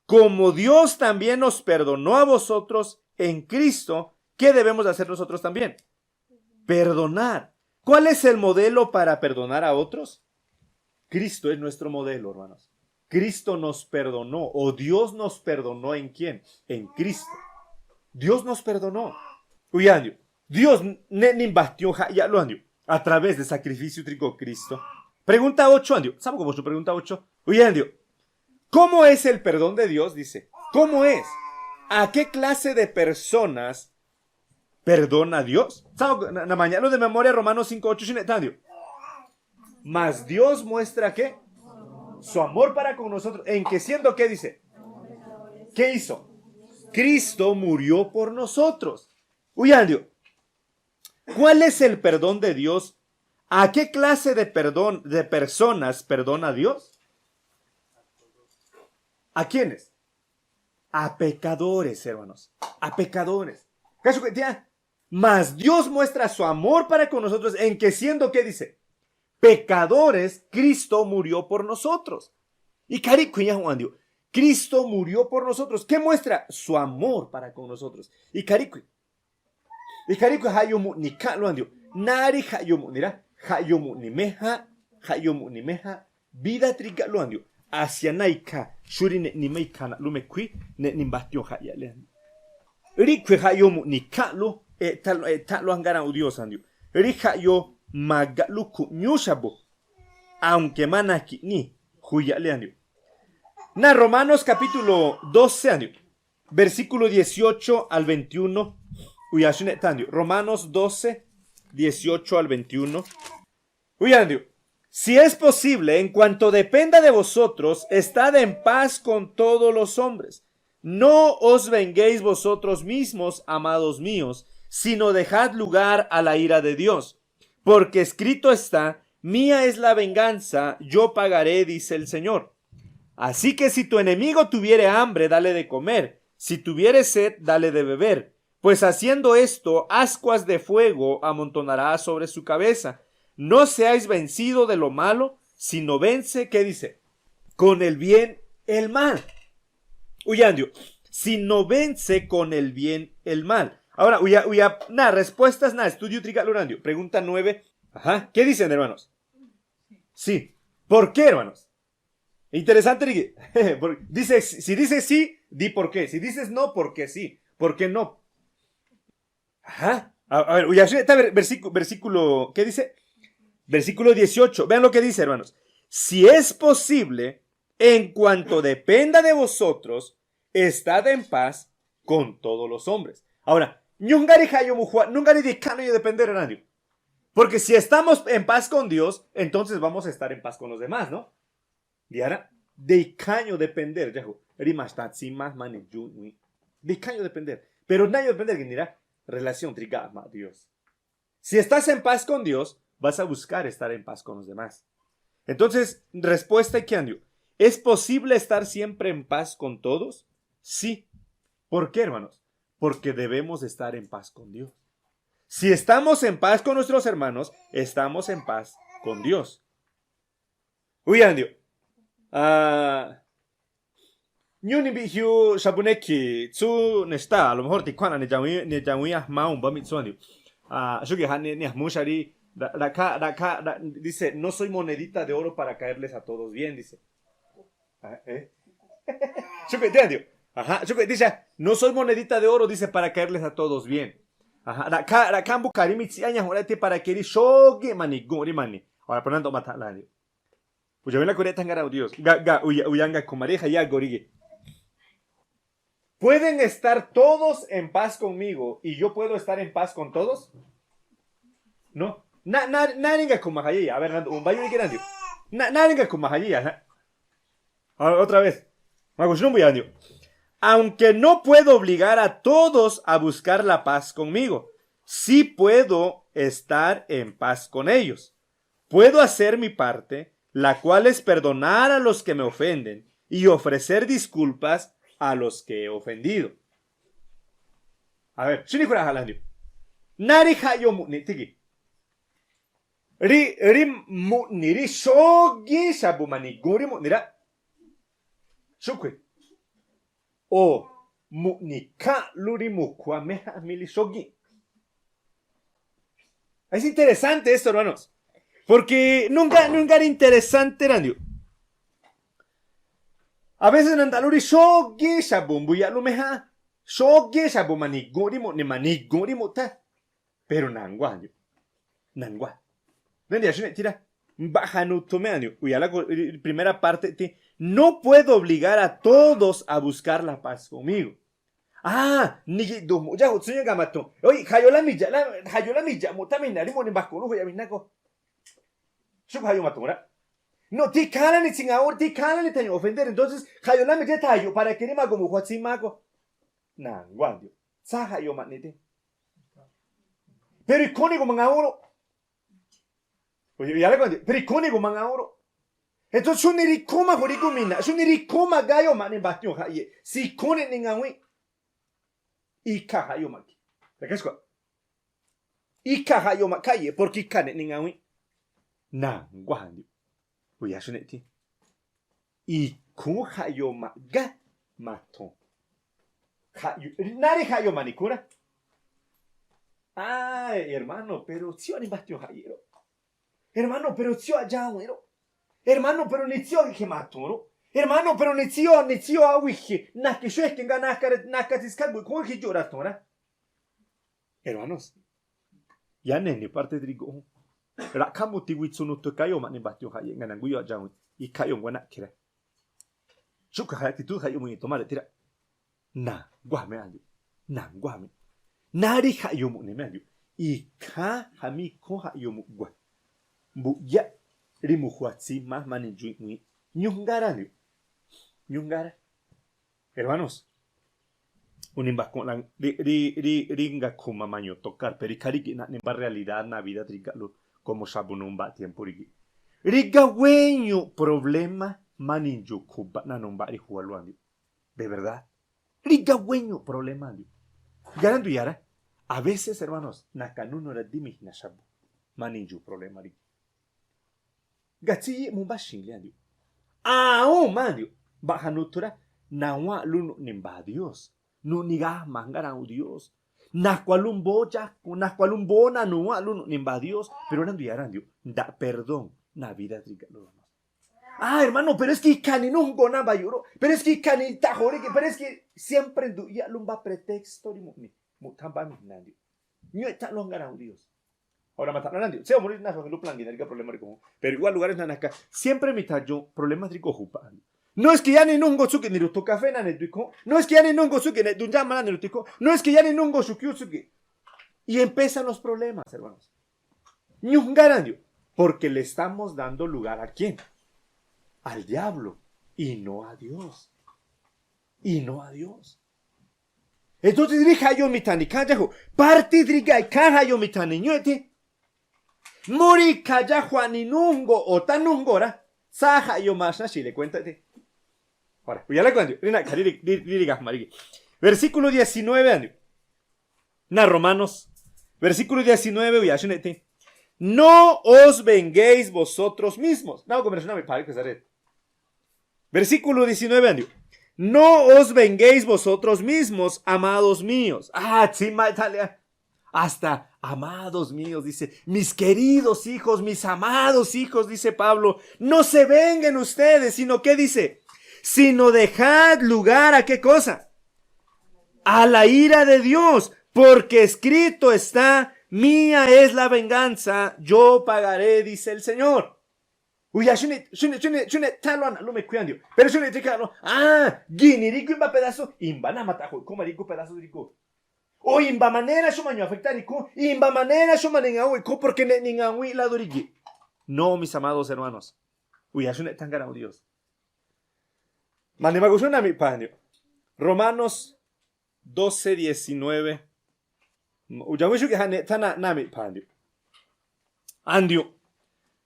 como Dios también nos perdonó a vosotros en Cristo, ¿qué debemos de hacer nosotros también? Perdonar. ¿Cuál es el modelo para perdonar a otros? Cristo es nuestro modelo, hermanos. Cristo nos perdonó, o Dios nos perdonó ¿en quién? En Cristo. Dios nos perdonó. Uyandiu̱. Dios neꞌni mba̱tiu̱ jaꞌyáꞌlú andiu̱. A través de sacrificio trígo Cristo. Pregunta ocho andiu̱. ¿Sabe cómo es tu pregunta ocho? Uyandiu̱. ¿Cómo es el perdón de Dios? Dice. ¿Cómo es? ¿A qué clase de personas perdona Dios? Sabe, na, na mañaꞌlú de memoria Romanos cinco ocho xúneꞌ tandiu̱. Mas Dios muestra ¿qué? Su amor para con nosotros. ¿En que siendo qué dice? ¿Qué hizo? Cristo murió por nosotros. Uyandiu̱. ¿Cuál es el perdón de Dios? ¿A qué clase de perdón, de personas perdona Dios? ¿A quiénes? A pecadores, hermanos. A pecadores. ¿Qué es lo que tiene? Mas Dios muestra su amor para con nosotros en que siendo, ¿qué dice? Pecadores, Cristo murió por nosotros. Ikhaa ríꞌkhui̱ ñaju̱ꞌ andiu̱. Cristo murió por nosotros. ¿Qué muestra? Su amor para con nosotros. Ikhaa ríꞌkhui̱. Ikhaa ríꞌkhui̱ jaꞌyoo mu̱ꞌni̱ ikháa̱nꞌlú andiu̱. Náá rí jaꞌyoo mu̱ꞌni̱ rá. Jaꞌyoo mu̱ꞌni̱ méjáánꞌ. Jaꞌyoo mu̱ꞌni̱ méjáánꞌ. Vida trígaꞌlú andiu̱. Asia náa̱ ikhaa. Xú rí neꞌni má ikhaa naꞌlú mekhuí. Neꞌni mba̱tiu̱ jaꞌyaꞌlé andiu̱. Ríꞌkhui̱ jaꞌyoo mu̱ꞌni̱ ikháa̱nꞌlú. Eꞌtha̱, eꞌtha̱nꞌlú angára̱a̱ u Dios andiu̱. Rí jaꞌyoo ma̱gaꞌlú khu̱ꞌ ñúú xa̱bu̱. Aunque má nakiꞌní juyaꞌlé andiu̱. Náa̱ Romanos capítulo doce andiu̱. Versículo dieciocho al veintiuno. Uyaxú neꞌ tandiu̱. Romanos doce, dieciocho al veintiuno. Uyandiu̱. Si es posible, en cuanto dependa de vosotros, estad en paz con todos los hombres. No os venguéis vosotros mismos, amados míos, sino dejad lugar a la ira de Dios. Porque escrito está: "Mía es la venganza, yo pagaré", dice el Señor. Así que si tu enemigo tuviere hambre, dale de comer, si tuviere sed, dale de beber, pues haciendo esto, ascuas de fuego amontonará sobre su cabeza. No seáis vencido de lo malo, sino vence, ¿qué dice? Con el bien el mal. Uyandiu̱, sino vence con el bien el mal. Ahora, uya, uya, na, respuestas, na, estudio trígaꞌlú randiu̱. Pregunta nueve. Ajá, ¿qué dicen, hermanos? Sí. ¿Por qué, hermanos? Interesante, Ricky. Por- dice, si, si dices sí, di por qué. Si dices no, ¿por qué sí? ¿Por qué no? Ajá. A, a ver, uyaxú neꞌ tá ver- versículo, versículo, ¿qué dice? Versículo dieciocho. Vean lo que dice, hermanos. Si es posible, en cuanto dependa de vosotros, estad en paz con todos los hombres. Ahora, ñuxngari jayo muxwa, ñuxngari dikhaño depender, Randio. Porque si estamos en paz con Dios, entonces vamos a estar en paz con los demás, ¿no? Diara, dikhaño depender, yajo. Rima está encima, mani, yu, wi. Dikhaño depender. Pero naño depender que nira relación triga ma Dios. Si estás en paz con Dios, vas a buscar estar en paz con los demás. Entonces, respuesta que andio. ¿Es posible estar siempre en paz con todos? Sí. ¿Por qué, hermanos? Porque debemos estar en paz con Dios. Si estamos en paz con nuestros hermanos, estamos en paz con Dios. Uyandio. Ah, Ñu ni bijiu xabu neki tsu nesta, a lo mejor ti kuana ni jawi, ni jawi a mau ba mi tsu andio. Ah, shuki ha ni, ni a mushari, da, da ka, da ka, da, dice, "No soy monedita de oro para caerles a todos bien", dice. Ah, ¿eh? Shuki ti andio. Ajá, shuki dice, "No soy monedita de oro", dice, "para caerles a todos bien". Ajá, da ka, da ka bukari mi tsi aña hora ti para que ri shogi mani, guri mani. Ahora, por tanto, mata la andio. Pues ya ven la cureta en Dios. Ga, ga, uya, uyanga kumareja ya gorige. ¿Pueden estar todos en paz conmigo y yo puedo estar en paz con todos? No. Na, na, na ringa kumahaye. A ver, Nando, un bayo ni que Nando. Na, na ringa kumahaye. Ahora, otra vez. Mago, shunbu ya, Nando. Aunque no puedo obligar a todos a buscar la paz conmigo, sí puedo estar en paz con ellos. Puedo hacer mi parte, la cual es perdonar a los que me ofenden y ofrecer disculpas a los que he ofendido. A ver, shuni kura halandio. Nari hayo mu'ni tiki. Ri, ri mu'ni, ri shogi shabu mani guri mu'ni ra. Shukwi. O mu'ni ka luri mukua meha mili shogi. Es interesante esto, hermanos. Porque nunca, nunca era interesante, Randio. A veces nanda luri shogi shabu mbuya lumeha. Shogi shabu mani guri mu'ni, mani guri mu'ta. Pero nangwa, Randio. Nangwa. Nandi ashune tira. Baja no tome, Randio. Uyala ko, primera parte ti. No puedo obligar a todos a buscar la paz conmigo. Ah, nigi du mu ya hutsuña gamato. Oye, hayola mi ya, la, hayola mi ya mu tamina, ri mu ni bakuru ya minako. Shuku hayo matura. No, ti kala ni tsinga or, ti kala ni taño ofender. Entonces, hayola mi ya tayo para que ni mago mu huatsi mago. Nangwa, Randio. Sa hayo maniti. Pero ikoni go mangauro. Oye, ya le cuando, pero ikoni go mangauro. Entonces, shuni ri kuma hori gumina, shuni ri kuma gayo mani batiño haye. Si ikoni ni ngawi. Ika hayo maki. ¿Te crees cuál? Ika hayo makaye, porque ikane ni ngawi. Nangwa, Randio. Uya shuneti. Ikun hayo maga mato. Hayo, nari hayo manikura. Ay, hermano, pero tio ni batiño hayero. Hermano, pero tio ayawero. Hermano, pero ni tio ke matoro. Hermano, pero ni tio, ni tio awije. Naki shueke nga naka, naka tiska gu kun hiyo ratora. Hermanos, ya nene parte trigo. Rakamu ti witsunu tu kayo mani batiño haye nga nangu yo ayawin. Ikayo ngwa nakira. Shuka ha actitud hayo mu tomar tira. Nangwa me andio. Nangwa me. Nari hayo mu ni me andio. Ika hami ko hayo mu gwa. Mbuya ri mu huatsi ma mani jui mui. Ñuhngara andio. Ñuhngara. Hermanos, unimba ko la ri, ri, ri, ri nga kuma maño tocar, pero ikari ki na nimba realidad na vida triga lu como shabu numba tiempo rigi. Riga weñu problema mani ju kuba na numba ri hualu andio. De verdad. Riga weñu problema andio. Garandu yara. A veces, hermanos, naka nunu ra dimi na shabu. Mani ju problema rigi. Gatsi yi mu ba shin le andio. Aun ma andio. Baja nutura. Nawa lu nu nimba Dios. Nu niga mangara u Dios. Nakua lumbo ya, nakua lumbo na nuwa lu nu nimba Dios. Pero nandu yara andio. Da perdón na vida triga lu. Ah, hermano, pero es que ikani nungo na bayuro. Pero es que ikani ta hori que, pero es que siempre ndu ya lumba pretexto ri mu ni. Mu tamba mi nandio. Ñu ta longara u Dios. Ahora mata na nandio. Seo muri na lu plan gina riga problema rigo. Pero igual lugares na naka. Siempre mi tayo problema rigo hupa. No es que ya ninújngo tsúge̱' nirutu kafé na nedu ikhúún. No es que ya ninújngo tsúge̱' nedu ndxáma na nirutu ikhúún. No es que ya ninújngo xukiú tsúge̱'. Y empiezan los problemas, hermanos. Ñujngarandiu. Porque le estamos dando lugar ¿a quién? Al diablo. Y no a Dios. Y no a Dios. Entonces rí jayomita̱ni̱ ikháán dxájua̱. Parti rí gaikhá jayomita̱ni̱ ñúe̱ꞌ ti. Múri ikha dxájua̱ ninújngo o tanújngora. Saja' yomaxna xile cuenta ti. Ora, uyala kuandiu. Rí naꞌkha rí rí rí gajma rígi̱. Versículo diecinueve andiu. Na Romanos. Versículo diecinueve uyaxúne̱ꞌ ti. No os venguéis vosotros mismos. Versículo diecinueve andiu. No os venguéis vosotros mismos, amados míos. Ah, sí, ma- dale, ah. Hasta, amados míos, dice, mis queridos hijos, mis amados hijos, dice Pablo, no se venguen ustedes, sino que dice, sino dejad lugar ¿a qué cosa? A la ira de Dios, porque escrito está, mía es la venganza, yo pagaré, dice el Señor. Uya, xúne, xúne, xúne, xúne, thalo ana lúme khuyandio. Pero xúne, tika lo, ah, gini rigu imba pedazo, imba na mata jo, kuma rigu pedazo rigu. O imba manera xuma ñu afectar iku, imba manera xuma ninga wi ku, porque ne ninga wi lado rigi. No, mis amados hermanos. Uya, xúne, tangara Dios. Mani maguxuna mi pandio. Romanos doce diecinueve. Uya, wi xúge jane tana na mi pandio. Andiu.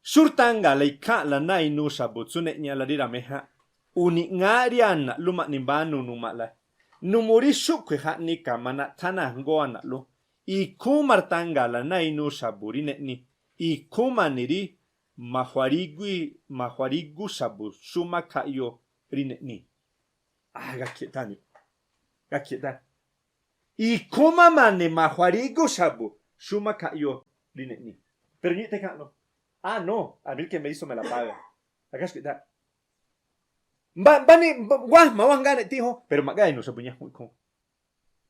Xurtanga la ikhaꞌla na inúxa̱bu̱ tsuneꞌña la rí ramejaꞌ. Uniꞌŋa̱ꞌ rí anaꞌ luma nimba nunumala. Numuri xúꞌkhui̱ jaꞌni kamana thana jngóanaꞌ lu. Ikhúma rtanga la na inúxa̱bu̱ rí neꞌni. Ikhúma ni rí majuarígui majuarígúxa̱bu̱ xúma khaꞌyo rí neꞌni. Ah, gakhiꞌ tani. Gakhiꞌ tani. Ikhúma mane majuarígúxa̱bu̱ xúma khaꞌyo rí neꞌni. Pero ñi̱ꞌ te khaꞌlo. Ah, no. A mí el que me hizo me la paga. Akáxki̱ꞌ tani. Mba, mba ni, mba, wájma wájngáne̱ꞌ tiꞌ jun. Pero ma̱ꞌgá inúxa̱bu̱ ñaju̱n ikhúún.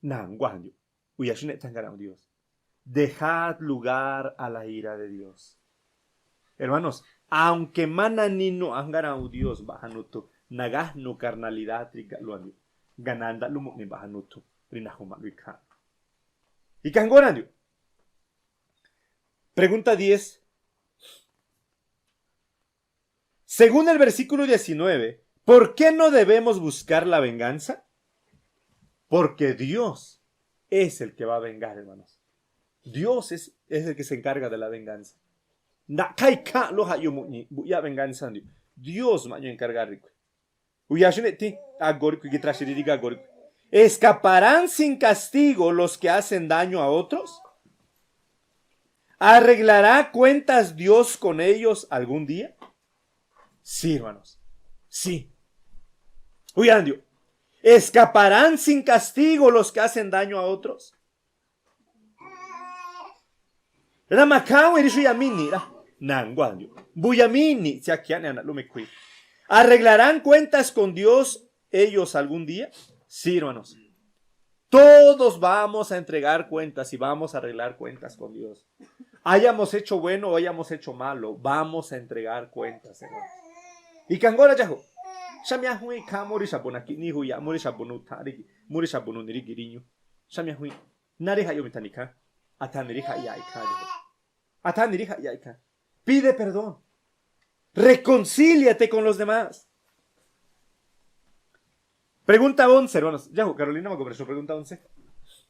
Nangwájndiu. Uya xúneꞌ tangaraꞌ Dios. Dejad lugar a la ira de Dios. Hermanos, aunque mana ninu ajngaraꞌ Dios mbaꞌja nuthu, nagájnu carnalidad rígaꞌ luandiu. Ganandaꞌ lumuꞌni mbaꞌja nuthu rí najumaꞌ lu ikhaꞌ. Ikangórandiu. Pregunta diez. Según el versículo diecinueve, ¿por qué no debemos buscar la venganza? Porque Dios es el que va a vengar, hermanos. Dios es, es el que se encarga de la venganza. Naꞌ khaikhaꞌ lo jaꞌ yo muꞌñi buꞌyá venganza ndiu. Dios maꞌñu encargar ríku. Uyaxúne̱ꞌ ti agórico, gítraxi rí ríga agórico. ¿Escaparán sin castigo los que hacen daño a otros? ¿Arreglará cuentas Dios con ellos algún día? Sí, hermanos. Sí. Uyandio. ¿Escaparán sin castigo los que hacen daño a otros? Rama khawi rí xuyamini rá. Nangwáꞌ ndiu. Buyamini tsi akhiaꞌne anaꞌ lúme khuí. ¿Arreglarán cuentas con Dios ellos algún día? Sí, hermanos. Todos vamos a entregar cuentas y vamos a arreglar cuentas con Dios. Hayamos hecho bueno o hayamos hecho malo, vamos a entregar cuentas, hermanos. Ikangóra dxáju̱. Xamiajuín kha, múri xa̱bu̱ nakiꞌní juyaꞌ, múri xa̱bu̱ nutha̱ rígi̱, múri xa̱bu̱ nuni rígi̱ ríñu. Xamiajuín. Nari jaꞌ yo mi tani kha. Atani ri jaꞌ ya ikha. Atani ri jaꞌ ya ikha. Pide perdón. Reconcíliate con los demás. Pregunta once, hermanos. Ya, Carolina, me conversó pregunta once.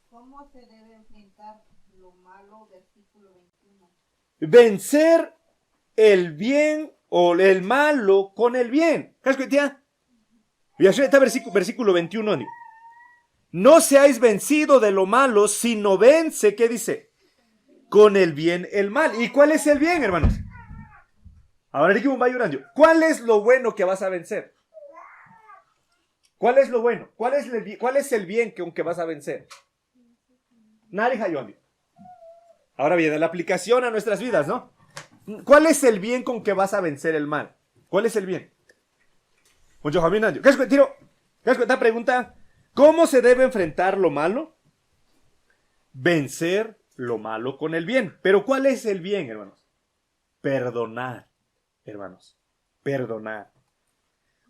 ¿Cómo se debe enfrentar lo malo? Versículo veintiuno. Vencer el bien o el malo con el bien. ¿Qué es que tía? Versículo veintiuno. No seáis vencido de lo malo, sino vence, ¿qué dice? Con el bien el mal. ¿Y cuál es el bien, hermanos? Ahora, ¿cuál es lo bueno que vas a vencer? ¿Cuál es lo bueno? ¿Cuál es el, cuál es el bien que, con que vas a vencer? Nari jaꞌ yo. Ahora viene la aplicación a nuestras vidas, ¿no? ¿Cuál es el bien con que vas a vencer el mal? ¿Cuál es el bien? Mucho jamina. ¿Qué es tiro? ¿Qué es esta pregunta? ¿Cómo se debe enfrentar lo malo? Vencer lo malo con el bien. Pero ¿cuál es el bien, hermanos? Perdonar, hermanos. Perdonar.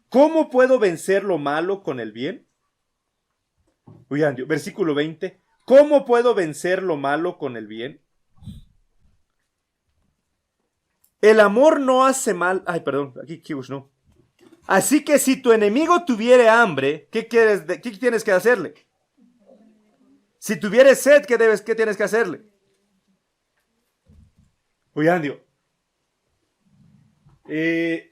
¿Cómo puedo vencer lo malo con el bien? Uyandio, versículo veinte. ¿Cómo puedo vencer lo malo con el bien? El amor no hace mal. Ay, perdón, aquí, aquí, no. Así que si tu enemigo tuviere hambre, ¿qué quieres de- qué tienes que hacerle? Si tuviere sed, ¿qué debes, qué tienes que hacerle? Uyandio. Eh,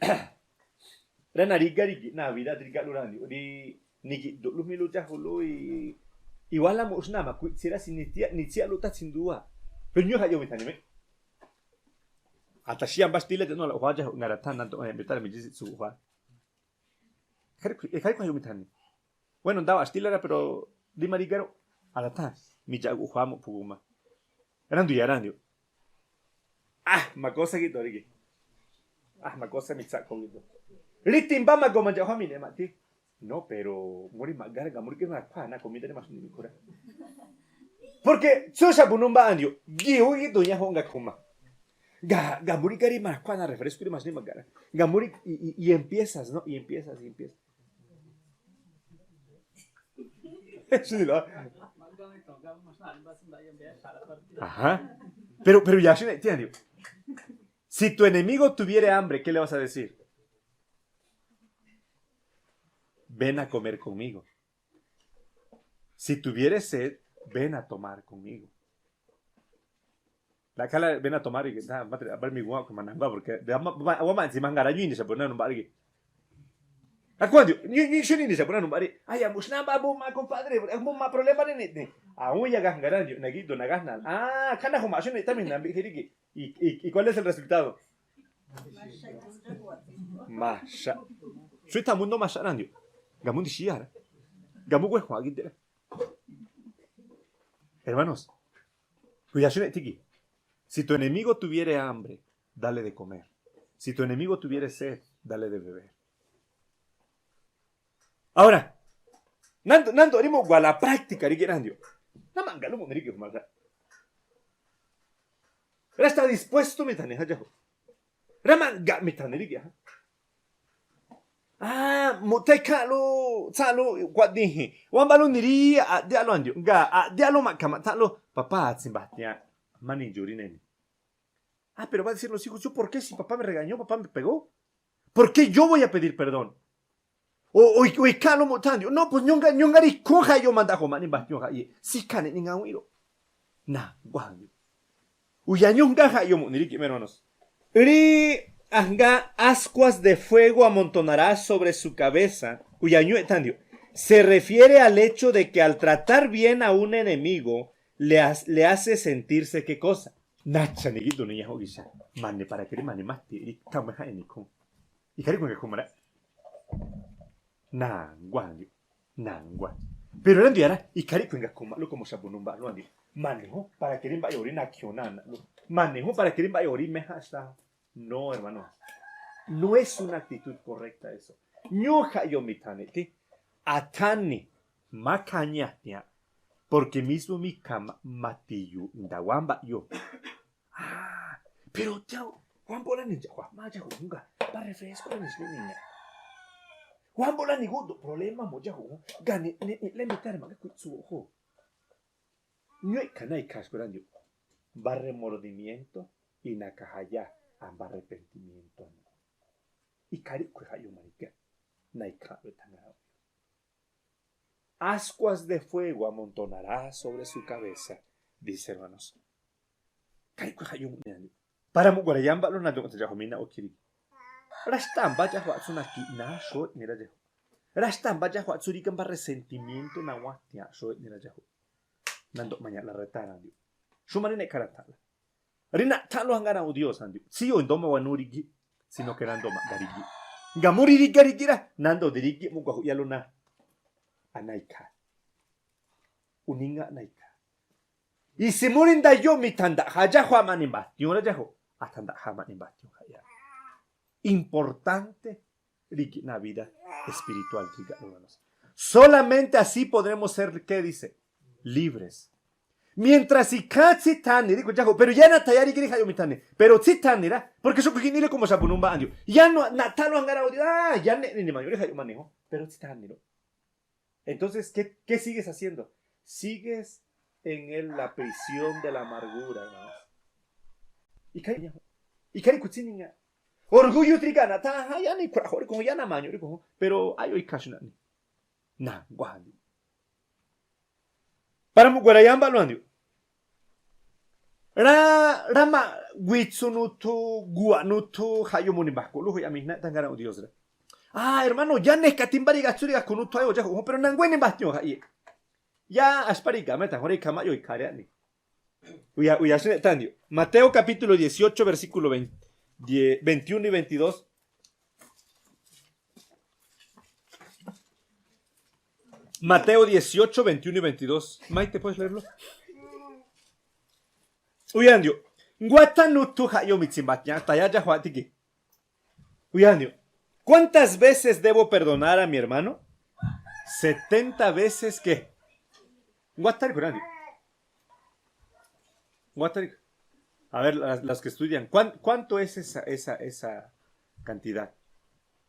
Rana ríga rígi Navidad ríga lu randi ri nigi dulu mi lu jahu lu i iwala mu usna ma kuitsira si nitia nitia lu tatsin dua. Pero ñu ha yo mi tani me. Ata siya mbas tila no la uha jahu ngara tan nanto eh betar mi jisi su uha. Kari kari kwa yo mi tani. Bueno, ndawa stilara pero di marigaro. Ala ta mi jagu uha mu puguma. Randu ya randu. Ah, makosa gitu rigi. Ah, makosa mi tsako gitu. Riti mba mago manja hua mi ne mati. No, pero muri magara ga muri kira kwa na comida de mas ni kura. Porque tsu sa bunumba andio. Giu gitu nya honga kuma. Ga ga muri kari ma kwa na refresco de mas ni magara. Ga muri y, y, y empiezas, ¿no? Y empiezas, y empiezas. Sí, ¿no? Ajá. Pero, pero ya, si tu enemigo tuviere hambre, ¿qué le vas a decir? Ven a comer conmigo. Si tuviere sed, ven a tomar conmigo. La kala ven a tomar y que nada, madre, a ver mi guau que manamba porque de ama wa ma encima ngara ñu ni se pone un bargue. Acuando ñu ñu shuni ni se pone un bargue. Ay, amush namba bu ma compadre, bu ma problema ni ni. Aún ya gas ngara ñu nagi do nagas nan. Ah, kana homa shuni también nambi hirigi. ¿Y, y, y cuál es el resultado? Masha. Soy tamundo masha nandio. Gamundi shiara. Gamu gwe hua gidera. Hermanos, cuidado tiki. Si tu enemigo tuviere hambre, dale de comer. Si tu enemigo tuviere sed, dale de beber. Ahora, nando, nando rimo gua la práctica rigi randio. Namanga lo mo rigi humasa. Rasta dispuesto mi tane hajaho. Rama ga mi tane rigi ha. Ah, mu te ka lo, tsa lo, kwa dihi. Wan ba lo niri a dia lo andio. Ga a dia lo ma kama ta lo. Papá atsimba tia. Mani juri neni. Ah, pero va a decir los hijos, ¿yo por qué si papá me regañó, papá me pegó? ¿Por qué yo voy a pedir perdón? O, o, o ikalo mo tandio. No, pues nyonga, nyonga ri koja yo manda ho mani ba nyonga ye. Si kane ni nga wiro. Na, guandio. Uya nyonga ha yo mo niriki, hermanos. Ri anga ascuas de fuego amontonará sobre su cabeza. Uya nyo tandio. Se refiere al hecho de que al tratar bien a un enemigo, le, ha- le hace sentirse qué cosa. Nacha ni gitu ni yaho gisa. Mane para que mane mati ri tama ha ni ko. Ikari kunga kumara. Nangwa. Nangwa. Pero rando yara ikari kunga kuma lo como sabunumba lo andi. Mane ho para que rimba yori na kiona na lo. Mane ho para que rimba yori me ha sa. No, hermano. No es una actitud correcta eso. Nyoja yo mi tane ti. Atani. Makanya tia. Porque mismo mi kama matiyu ndawamba yo. Ah, pero tia, Juan bola ni ya, Juan ma ya hunga. Ba refresco ni ni ni. Juan bola ni gudo problema mo ya hu. Gani ni ni le invitar ma ku tsu ho. Nyo ikana ikash ko randio. Ba remordimiento y nakahaya amba arrepentimiento. Ikari kwe ha yo marika. Na ikaro tanga. Ascuas de fuego amontonará sobre su cabeza, dice, hermanos. Kari kwe ha yo muni andi. Para mu gora yamba lo na do ta ya ho mina okiri. Rasta mba ya ho atsu na ki na sho ni ra ya ho. Rasta mba ya ho atsu rika mba resentimiento na wa tia sho ni ra ya ho. Nando maña la retara andi. Shumari ne karatala. Rina talo hanga na u Dios andi. Si yo ndoma wa nurigi, sino que nando ma garigi. Nga muri riga rigira, nando dirigi mu gwa hu yalo na. Anaika. Uninga anaika. Y si muri nda yo mi tanda ha ya ho ama ni mba, yo ra ya ho. Atanda ha ama ni mba, yo ha ya. Importante rigi na vida espiritual, rigi, hermanos. Solamente así podremos ser, ¿qué dice? Libres. Mientras ikhaa tsíthani ríꞌ ko dxáju̱, pero yáá nathayárígí rí jaꞌyoo mi̱thani, pero tsíthani rá, porque xóko i̱jiꞌ i̱nile como xa̱bu̱ numbaaꞌ ndiuꞌ. Yáá naꞌthá luaꞌ ngará o Dios, ah, yáá neꞌni ni mañuꞌ rí jaꞌyoo ma̱niho, pero tsíthani ró. Entonces, ¿qué, qué sigues haciendo? Sigues en el, la prisión de la amargura, hermanos. Ikhaa rí, ikhaa rí kutsíniña. Orgullo triga nathá, ah, yáá ni khura̱ꞌjo̱ rí ko, yáá namañuꞌ rí ko, pero ayo ikhaa xi naꞌni. Na̱nguá. Para mu̱ꞌgua̱ rayámbá luaꞌ ndiuꞌ. Rá, rámaꞌ witsu nuthu, gu̱wa̱ꞌ nuthu, jaꞌyoo mu̱ni̱ mba̱ko̱ꞌ lújuꞌ yaꞌ mi̱jnaꞌ, tángaraꞌ Dios rá. Ah, hermano, yáá neka timbá rí gatsú rí gakhu̱ nuthu ayoo dxáju̱ꞌ jún, pero na̱nguá e̱ni mba̱tiu̱n jaꞌyéꞌ. Yáá axpá rí ga̱ mé ta̱ jún rí ikhaa maꞌyoo ikhaa rí aꞌni. Uya, uya, xí neꞌ tá ndiuꞌ. Mateo capítulo dieciocho, versículo veinte, die-, veintiuno y veintidós. Mateo dieciocho, veintiuno y veintidós. Maite, ¿puedes leerlo? Uya ndiuꞌ. Nguátá nuthu jaꞌyoo mi̱tsi̱mba̱tia̱ꞌ, tayá dxájuaꞌ tíki. Uya ndiuꞌ. ¿Cuántas veces debo perdonar a mi hermano? Setenta veces, ¿qué? Nguátá rí khura̱ ndiuꞌ. Nguátá rí. A ver, las, las que estudian, ¿cuán-, cuánto es esa, esa, esa cantidad?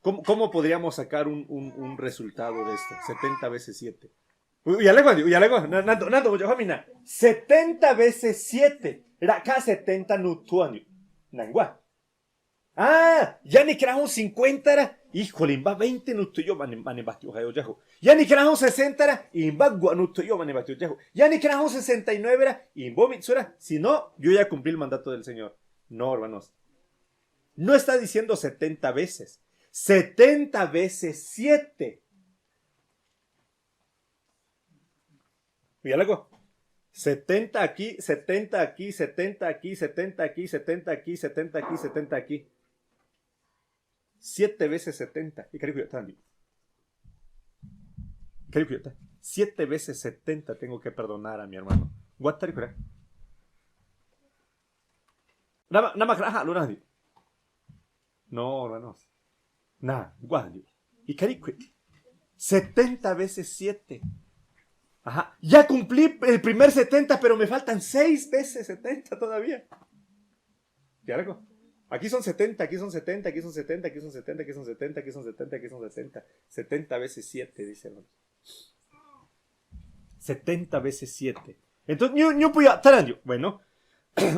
¿Cómo, cómo podríamos sacar un, un, un resultado de esto? Setenta veces siete. Uy, uy, alego, uy, alego. Na, nando, nando, mucho, famina. Setenta veces siete. Ra̱ꞌkha̱ setenta nuthu año. Na̱nguá. Ah, yáá ni kera jún cincuenta rá. Híjole, i̱mbá veinte nuthu iyóꞌ ma̱ni̱, ma̱ni̱ mba̱tiu̱ꞌ jaꞌyoo dxáju̱ꞌ. Yáá ni kera jún sesenta rá. I̱mbá gu̱wa̱ꞌ nuthu iyóꞌ ma̱ni̱ mba̱tiu̱ꞌ djaju̱ꞌ. Yáá ni kera jún sesenta y nueve rá. I̱mbóꞌ miꞌtsú rá. Si no, yo ya cumplí el mandato del Señor. No, hermanos. No está diciendo setenta veces. Setenta veces siete. Mira algo. Setenta aquí, setenta aquí, setenta aquí, setenta aquí, setenta aquí, setenta aquí, setenta aquí. Siete veces setenta. Ikharikuya tandi. Ikharikuya ta. Siete veces setenta tengo que perdonar a mi hermano. Guatarikura. Nama, nama kara ha lura di. No, hermanos. Na, guatarikura. Ikharikuya. Setenta veces siete. Ajá. Ya cumplí el primer setenta, pero me faltan seis veces setenta todavía. ¿Ya algo? Aquí son setenta, aquí son setenta, aquí son setenta, aquí son setenta, aquí son setenta, aquí son setenta, aquí son setenta, aquí son setenta. Setenta veces siete, dice, hermanos. Setenta veces siete. Entonces, ñu, ñu puya tarandio. Bueno,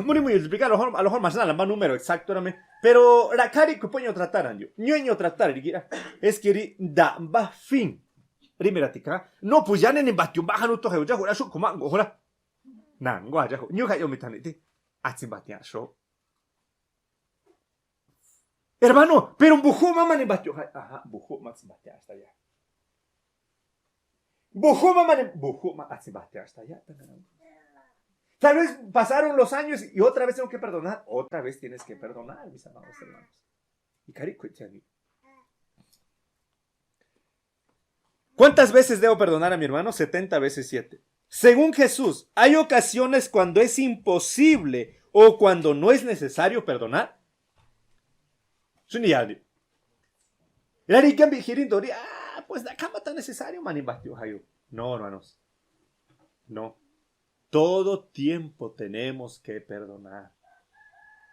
muri muy explicar, a lo mejor, a lo mejor más nada, más número exacto, rame. Pero la cari que puño tratar, andio. Ñu ño tratar, digira. Es que ri da ba fin. Ri mira tica. No, pues ya ni ni batio baja no toje, ya jura su kuma, jura. Na, ngua ya, ñu ka yo mi taniti. Atsi batia sho. Hermano, pero bujo mama ni batio. Ajá, bujo más batia hasta allá. Bujo mama ni, bujo ma atsi batia hasta allá. Tal vez pasaron los años y otra vez tengo que perdonar. Otra vez tienes que perdonar, mis amados hermanos. Y cari, ¿cuántas veces debo perdonar a mi hermano? Setenta veces siete. Según Jesús, ¿hay ocasiones cuando es imposible o cuando no es necesario perdonar? Suni yadi. Rari gambi hirindo ri, ah, pues la cama tan necesario, mani batio hayo. No, hermanos. No. Todo tiempo tenemos que perdonar.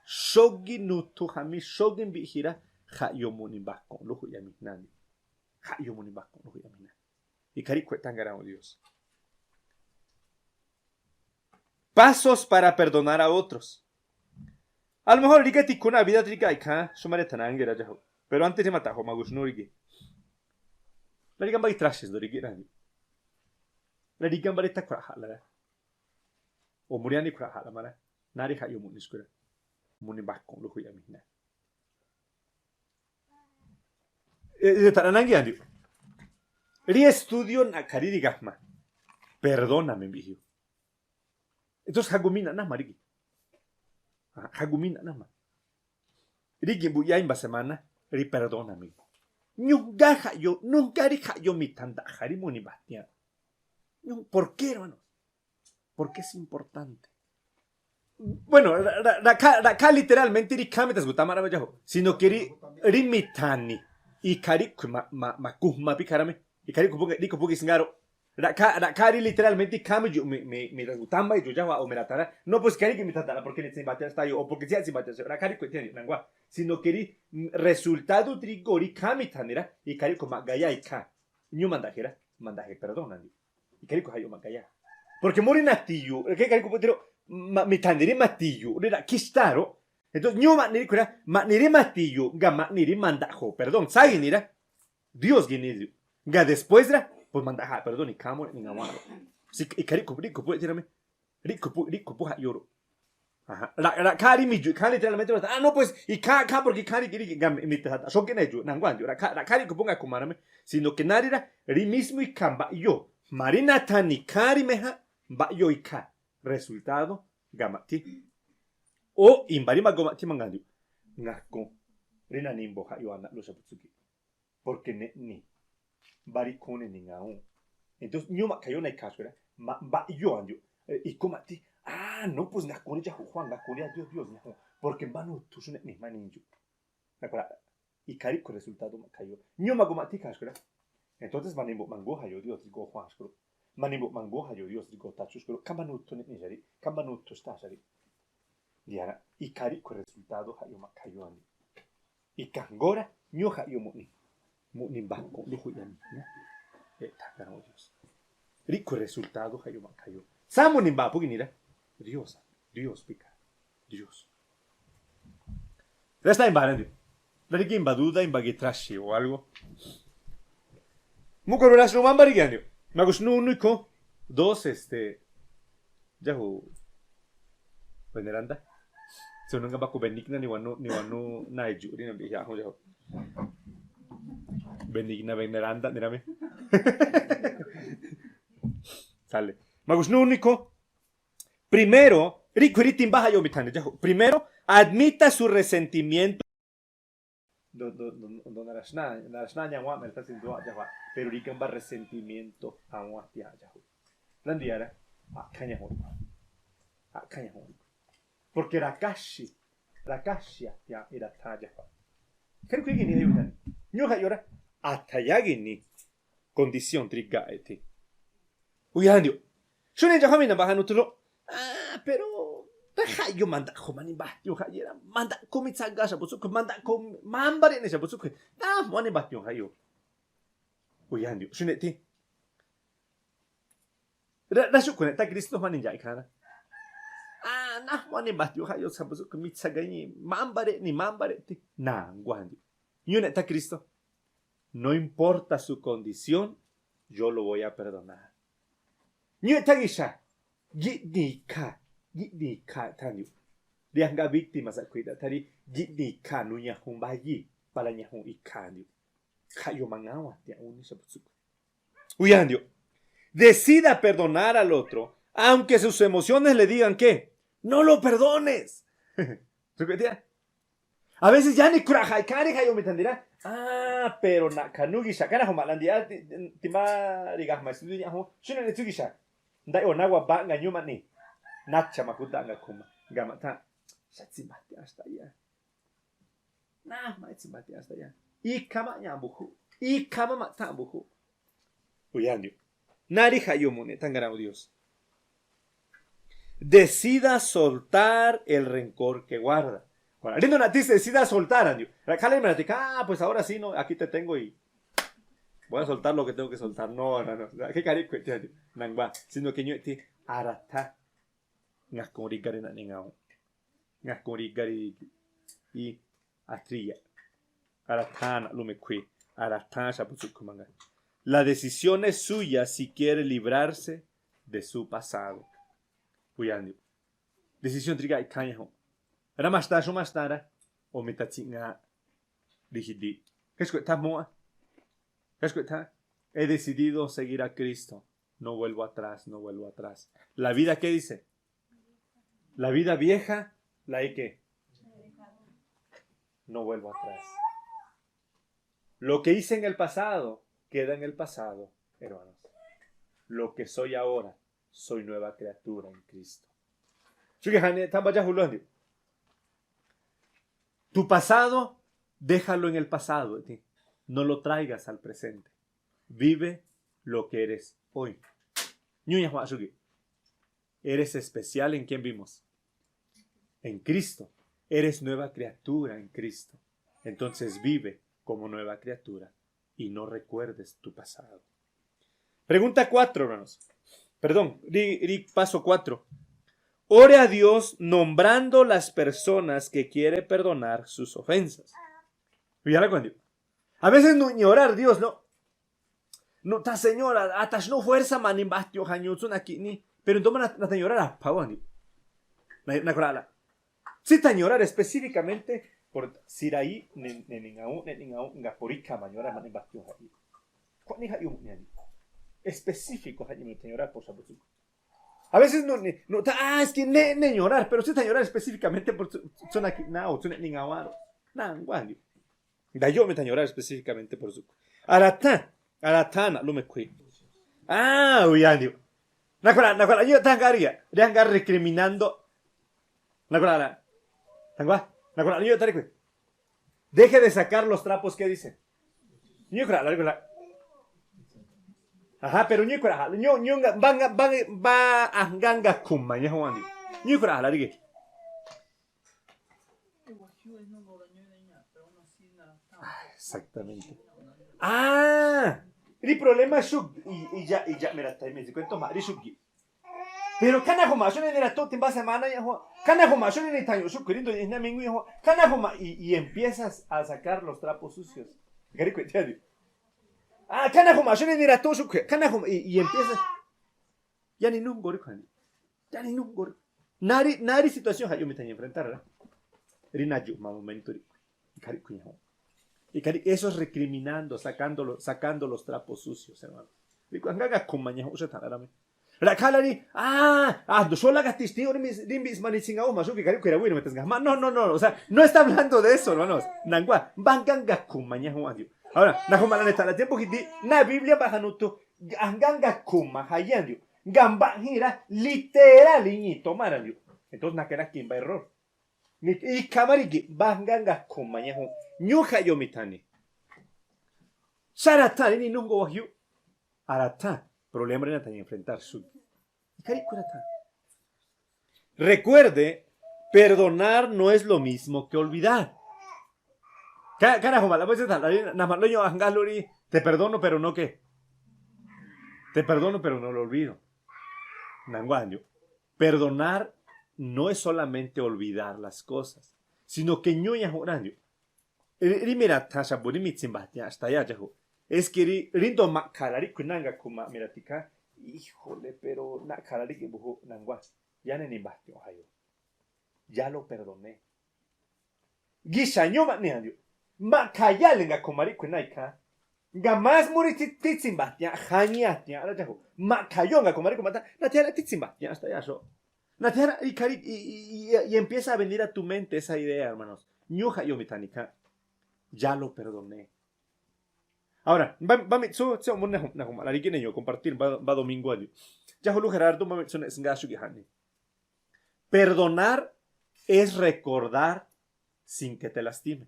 Shogi nutu hami, shogi bihira, ha yo muni bakon luhu ya mi nani. Ha yo muni bakon luhu ya mi nani. Ikari kuetan garao Dios. Pasos para perdonar a otros. A lo mejor riga ti kuna vida riga ikha, shumare tanange rajaho. Pero antes de mataho magushno rigi. La riga mbai trashes do rigi rani. La riga mbai takura hala. O muriani kura hala mara. Nari ha yo muni skura. Muni bakon luhu ya mi nani. Eh, eh, taranangi andio. Ri estudio na kariri gahma. Perdóname, bihiu. Entonces, hagumina nama rigi. Ah, hagumina nama. Rigi bu ya imba semana, ri perdóname. Nyuga ha yo, nyuga ri ha yo mi tanda hari muni batia. Nyuga, ¿por qué, hermano? Porque es importante. Bueno, ra, ra, ra ka, ra ka literalmente ri kame tas gutama ra bajaho, sino que ri, ri mitani, ikari ku ma, ma, ma kuhma pikarame, ikari ku bugi, ri ku bugi singaro. Ra̱ꞌkha̱, ra̱ꞌkha̱ rí literalmente ikha̱ midxu̱ꞌ mi, mi, mirangutáma idxu̱ꞌ dxájua̱ o mirathará. No, pues ikha̱ rí gi̱ꞌ mitha̱ta̱ꞌla porque nitsimba̱tia̱ꞌ xtáa̱ yoꞌ o porque tsiáꞌtsimba̱tia̱ꞌ xe̱ꞌ. Ra̱ꞌkha̱ ríꞌkhui̱ e̱thia̱ nangwá. Sino que rí, mm, resultado drígo̱o̱ rí ikha̱ mitha̱ni̱ rá, ikha̱ ríꞌkhui̱ ma̱ꞌga yáa̱ ikha̱. Ñúú ma̱nda̱ꞌje rá, ma̱nda̱ꞌje perdón nandi. Ikha̱ ríꞌkhui̱ jaꞌyoo ma̱ꞌga yáa̱. Porque mú rí nathi̱yu̱u̱ꞌ, ikha̱ ríꞌkhui̱ pútiro, ma-, mitha̱ni̱ rí mathi̱yu̱u̱ꞌ rí ra̱ꞌkhí xtáa̱ ro. Entonces, ñúú ma̱ꞌni ríꞌkhui̱ rá, ma̱ꞌni rí mathi̱yu̱u̱ꞌ, nga ma̱ꞌni rí ma̱nda̱ꞌjo̱o̱ perdón. Tsági̱ni̱ rá. Dios gini. Nga después rá, pues ma̱nda̱ꞌja̱a̱ perdón ikha̱ mú eꞌni ngawáa̱nꞌ ro. Sí, ikha̱ ríꞌkhui̱, ríꞌkhui̱ pú eꞌthíramí. Ríꞌkhui̱ pú, ríꞌkhui̱ pú jaꞌyoo ro. Ajá. Ra̱-, ra̱ꞌkha̱ rí midxu̱ꞌ ikha̱ literalmente, ah, no, pues ikha̱, ikha̱ porque ikha̱ rí, rí, nga mi, mitha̱ta̱ꞌ xógíꞌ na̱ idxu̱ꞌ nangwá a̱ndiu̱. Ra̱ꞌkha̱, ra̱ꞌkha̱ ríꞌkhui̱ pú ngakuma̱ramí. Sino que nári rá, rí mismo ikha̱ mba̱ꞌyoo̱. Ma̱rí natha̱ni̱ ikha̱ rí méja̱, mba̱ꞌyoo̱ ikha̱. Resultado, nga maꞌthí. O, imba rí mago maꞌthí manga̱ndiu̱. Ngakun. Rí nanimbo jaꞌyoo anaꞌlú xa̱bu̱ tsúgi̱ꞌ. Porque neꞌni. Mbá rí ikhúún neꞌni ngawúu̱n. Entonces, ñúú ma̱ꞌkha̱yóꞌ na ikhaa xkui̱ rá. Ma-, mba̱ꞌyoo̱ a̱ndiu̱. Eh, ikhúún maꞌthí. Ah, no, pues ngakun rí dxáju̱ꞌ Juan, ngakun rí Dios, Dios ñajun. Porque mbá nuthu xú neꞌni jma̱á niñu̱ꞌ. Nakua̱ra̱, ikhaa ríꞌkhui̱ resultado ma̱ꞌkha̱yóꞌ. Ñúú mago maꞌthí ikhaa xkui̱ rá. Entonces, ma̱ni̱mbo̱ꞌ mangúja̱ yo̱o̱ Dios drígo̱o̱ Juan xkui̱ rúꞌ. Ma̱ni̱mbo̱ꞌ mangúja̱ yo̱o̱ Dios drígo̱o̱ Tachuꞌ xkui̱ rúꞌ. Khamá nuthu neꞌni xa ríꞌ. Khamá nuthu xtáa̱ xa ríꞌ. Diana, ikhaa ríꞌkhui̱ resultado jaꞌyoo ma̱ꞌkha̱yóꞌ a̱ndiu̱. Ikhaa ngóra, ñúú jaꞌyoo mu̱ꞌni. Mu̱ꞌni mbakunꞌ lú ju̱ꞌyani. E̱ꞌtha̱ karawuun Dios. Ríꞌkhui̱ resultado jaꞌyoo ma̱ꞌkha̱yóꞌ. Tsáá mu̱ꞌni mba̱a̱ púgi̱ ni rá. Dios, Dios pika. Dios. Rá xtáa̱ imba rá a̱ndiu̱. Rá rígá imba duda, imba gitrashi o algo. Mú ko ruraxnu mámbá ríga̱ a̱ndiu̱. Maguxnúú nú ikhúún. Dos, este, dxáju̱ veneranda. Tsu nunga baku benigna ni wanú, ni wanú na idxu̱ꞌ rí nambiꞌjiaꞌ jún dxáju̱. Benigna veneranda niramí. Sale. Maguxnúú nú ikhúún. Primero, ríꞌkhui̱ rí timbá jaꞌyoo mitha̱ni̱ dxáju̱. Primero, admita su resentimiento. Do, do, do, do naraxná, naraxná ñawáa̱nꞌ me̱rtá tsinduwáa̱ꞌ dxájua̱. Pero rígá mbá resentimiento awáa̱nꞌ tia̱a̱ꞌ dxáju̱. Rá ndu yara, a̱ꞌkha̱ ñajun. A̱ꞌkha̱ ñajun. Porque ra̱káxi̱, ra̱káxi̱ a̱tia̱a̱nꞌ iratháán dxájua̱. Kharíꞌkhui̱ gini jaꞌyoo mitha̱ni̱. Ñúú jaꞌyoo rá, a̱tha̱yá gini. Condición drígaꞌ eꞌthí. Uyáa̱ a̱ndiu̱. Xúniꞌ dxájua̱ mi nambaꞌja nuthu ro. Ah, pero rá jaꞌyoo ma̱ndaꞌkhue̱ ma̱nimbatiu̱n jaꞌyoo rá. Ma̱ndaꞌkhue̱ mitsaga xa̱bu̱ tsúꞌkhui̱. Ma̱ndaꞌkhue̱ mámbá reꞌni xa̱bu̱ tsúꞌkhui̱. Nájma̱ wánimbatiu̱n jaꞌyoo. Uyáa̱ a̱ndiu̱. Xúniꞌ eꞌthí. Rá, rá xúꞌkhui̱ neꞌthá Cristo jma̱ni ndxa̱a̱ꞌ ikhaa rá. Ah, nájma̱ wánimbatiu̱n jaꞌyoo xa̱bu̱ tsúꞌkhui̱. Mitsaga iñi̱. Mámbá reꞌni, mámbá reꞌthí. Na̱nguá a̱ndiu̱. Ñúú neꞌthá Cristo. No importa su condición, yo lo voy a perdonar. Ñúú eꞌthá gixa̱, gíꞌdi̱i̱n ikhaa̱, gíꞌdi̱i̱n ikhaa̱ eꞌthá a̱ndiu̱. Rí ajngáá víctima sa̱ꞌkhui̱ daꞌthá rí, gíꞌdi̱i̱n ikhaa̱ nuñajun mbáyíi̱, pala ñajun ikhaa̱ a̱ndiu̱. Khaꞌyoo maŋáwa̱n tiaꞌ úní xa̱bu̱ tsúꞌkhui̱. Uyáa̱ a̱ndiu̱. Decida perdonar al otro, aunque sus emociones le digan que no lo perdones. Tsúꞌkhui̱ tiaꞌ. A veces yáni khuraꞌ jaꞌ ikháán rí jaꞌyoo mitha̱ni̱ rá. Ah, pero na̱ꞌkha̱ nú gixa̱, kanaju̱ma̱ꞌ la ndiꞌá, ti, ti má ri̱gajma̱ estudio ña̱ꞌ jún. Xúnaꞌ ni tsú gixa̱. Ndaꞌyoo ná wabáꞌ ngañúú ma̱ꞌni. Nacha̱ ma̱ judaꞌ ngakhuma. Nga ma̱ꞌtháa̱n. Xátsimbatia̱ꞌ xtaꞌyá. Nájma̱ꞌ itsimbatia̱ꞌ xtaꞌyá. Ikhaa ma̱ꞌñaꞌ mbu̱júꞌ. Ikhaa má ma̱ꞌtháa̱n mbu̱júꞌ. Uyáa̱ a̱ndiu̱. Náá rí jaꞌyoo mu̱ꞌni̱ eꞌthá ngarawuun Dios. Decida soltar el rencor que guarda. Ora, rí ndu naꞌthí decida soltar a̱ndiu̱. Ra̱ꞌkhá la ima̱ na̱tikhá, ah, pues ahora sí, no, aquí te tengo y voy a soltar lo que tengo que soltar. No, no, no. Ra̱ꞌkhá ikhaa ríꞌkhui̱ eꞌthí a̱ndiu̱. Na̱nguá, sino que ñúú eꞌthí, arathá. Ngakun ríga rí naꞌne ngawu̱nꞌ. Ngakun ríga rí, rí athríyaꞌ. Arathá naꞌlú mekhui̱. Arathá xa̱bu̱ tsúꞌkhui̱ mangaa. La decisión es suya si quiere librarse de su pasado. Uyáa̱ a̱ndiu̱. Decisión drígaꞌ ikháán ñajunꞌ. Rá maxtaa xú maxtaa rá. O mithatsi̱ꞌŋa̱a̱ꞌ rí jidíꞌ. Khaxkueꞌthá jmúá. Khaxkueꞌthá. He decidido seguir a Cristo. No vuelvo atrás, no vuelvo atrás. La vida, ¿qué dice? La vida vieja, la hay que. No vuelvo atrás. Lo que hice en el pasado, queda en el pasado, hermanos. Lo que soy ahora, soy nueva criatura en Cristo. Chuki jane tamba ya julandi. Tu pasado, déjalo en el pasado, ti. No lo traigas al presente. Vive lo que eres hoy. Ñuñajua̱ xúgi̱. Eres especial en quién vimos. En Cristo. Eres nueva criatura en Cristo. Entonces vive como nueva criatura y no recuerdes tu pasado. Pregunta cuatro, hermanos. Perdón, rí, rí paso cuatro. Ore a Dios nombrando las personas que quiere perdonar sus ofensas. Fíjala cuando. A veces no ni orar Dios, ¿no? No, ta Señora, hasta no fuerza mani bastio jaño tsuna kini. Pero entonces na, na ta ni orar a pa wani. Na, na kurala. Si ta ni orar específicamente por Siraí, ne, ne, ne, ngau, ne, ne, ngau, nga porika ma ni orar mani bastio jaño. Kwani jaño ni ani. Específico jaño ni ta ni orar por sabutu. A veces no, ni, no, ta, ah, es que ne, ne ni orar, pero si ta ni orar específicamente por tsuna kini o tsuna ni ngawaro. Na, ngwani. Nga yo'mi ta ni orar específicamente por su. Aratá, aratá na lúme kwi. Ah, uyandi. Nakura, nakura, yo tan garia. Dejan gar recriminando. Nakura, la. Tangwa, nakura, yo tan kwi. Deje de sacar los trapos, ¿qué dice? Ñukura, la, la. Ajá, pero ñukura, la. Ñu, ñu, nga, ba, nga, ba, ba, ah, ganga kuma, ya, Juan. Ñukura, la, dije. Ah, exactamente. Ah, ri problema xu, i, i ya, i ya, mira, ta, me di cuento ma, ri xu gi. Pero kana juma xu ni ra tu timba semana ya, Juan. Kana juma xu ni taño xu, queriendo, y na mingu, Juan. Kana juma y, y empiezas a sacar los trapos sucios. Gari kwe, ya, di. Ah, kana juma xu ni ra tu xu, kana juma y, y empiezas. Ya ni nungo ri kani. Ya ni nungo ri. Nari, nari situación jaño mi ta ni enfrentar, ¿verdad? Ri na yu ma momento ri. Kari kuña. Y kari, eso es recriminando, sacando, sacando los trapos sucios, hermano. Ri kuña, nga, nga kuma ña, usa ta, la, la, me. La kala ri, ah, ah, do shola ga testigo, ri mis, ri mis mani chinga, oh, ma, shu, que kari kuña, bueno, me tesga. Ma, no, no, no, o sea, no está hablando de eso, hermanos. Nangwa, banga, nga kuma ña, Juan, Dios. Ahora, na kuma la neta, la tiempo que di, na Biblia baja no tu, nga, nga kuma, hayan, Dios. Gamba, gira, literal, iñi, tomara, Dios. Entonces, na kera kimba error. Ni, i kamari gi, banga, nga kuma ña, Juan. Ñu jaño mi ta ni. Sara ta, ni nungo wahyu. Ara ta, problema ri na ta enfrentar su. Ikari kura ta. Recuerde, perdonar no es lo mismo que olvidar. Ka, kana juma la, pues, ta, la, na, ma, lo, yo, anga, lo, ri, te perdono, pero no qué. Te perdono, pero no lo olvido. Nangwa, yo. Perdonar no es solamente olvidar las cosas, sino que ñuña jurando. Ri, ri mira ta xabu ri mi tsimba tiña hasta ya jahu. Es que ri, ri ndo ma kala ri kuna nga kuma mira tika. Híjole, pero na kala ri ki buhu nangwa. Ya ne ni ba tiña hayo. Ya lo perdoné. Gisha ño ma ni adio. Ma kaya le nga kuma ri kuna ika. Nga más muri ti, ti tsimba tiña, jaña tiña ra jahu. Ma kayo nga kuma ri kuma ta, na tiña ti tsimba tiña hasta ya so. Na tiña, y, y, y, y, y empieza a venir a tu mente esa idea, hermanos. Ñu jaño mi ta ni ka. Ya lo perdoné. Ahora, ba, ba mi tsu, tsu, mun na, na, la ri ki ne yo compartir, ba, ba domingo adio. Jahu lu Gerardo, ba mi tsu ne snga shu gi hani. Perdonar es recordar sin que te lastime.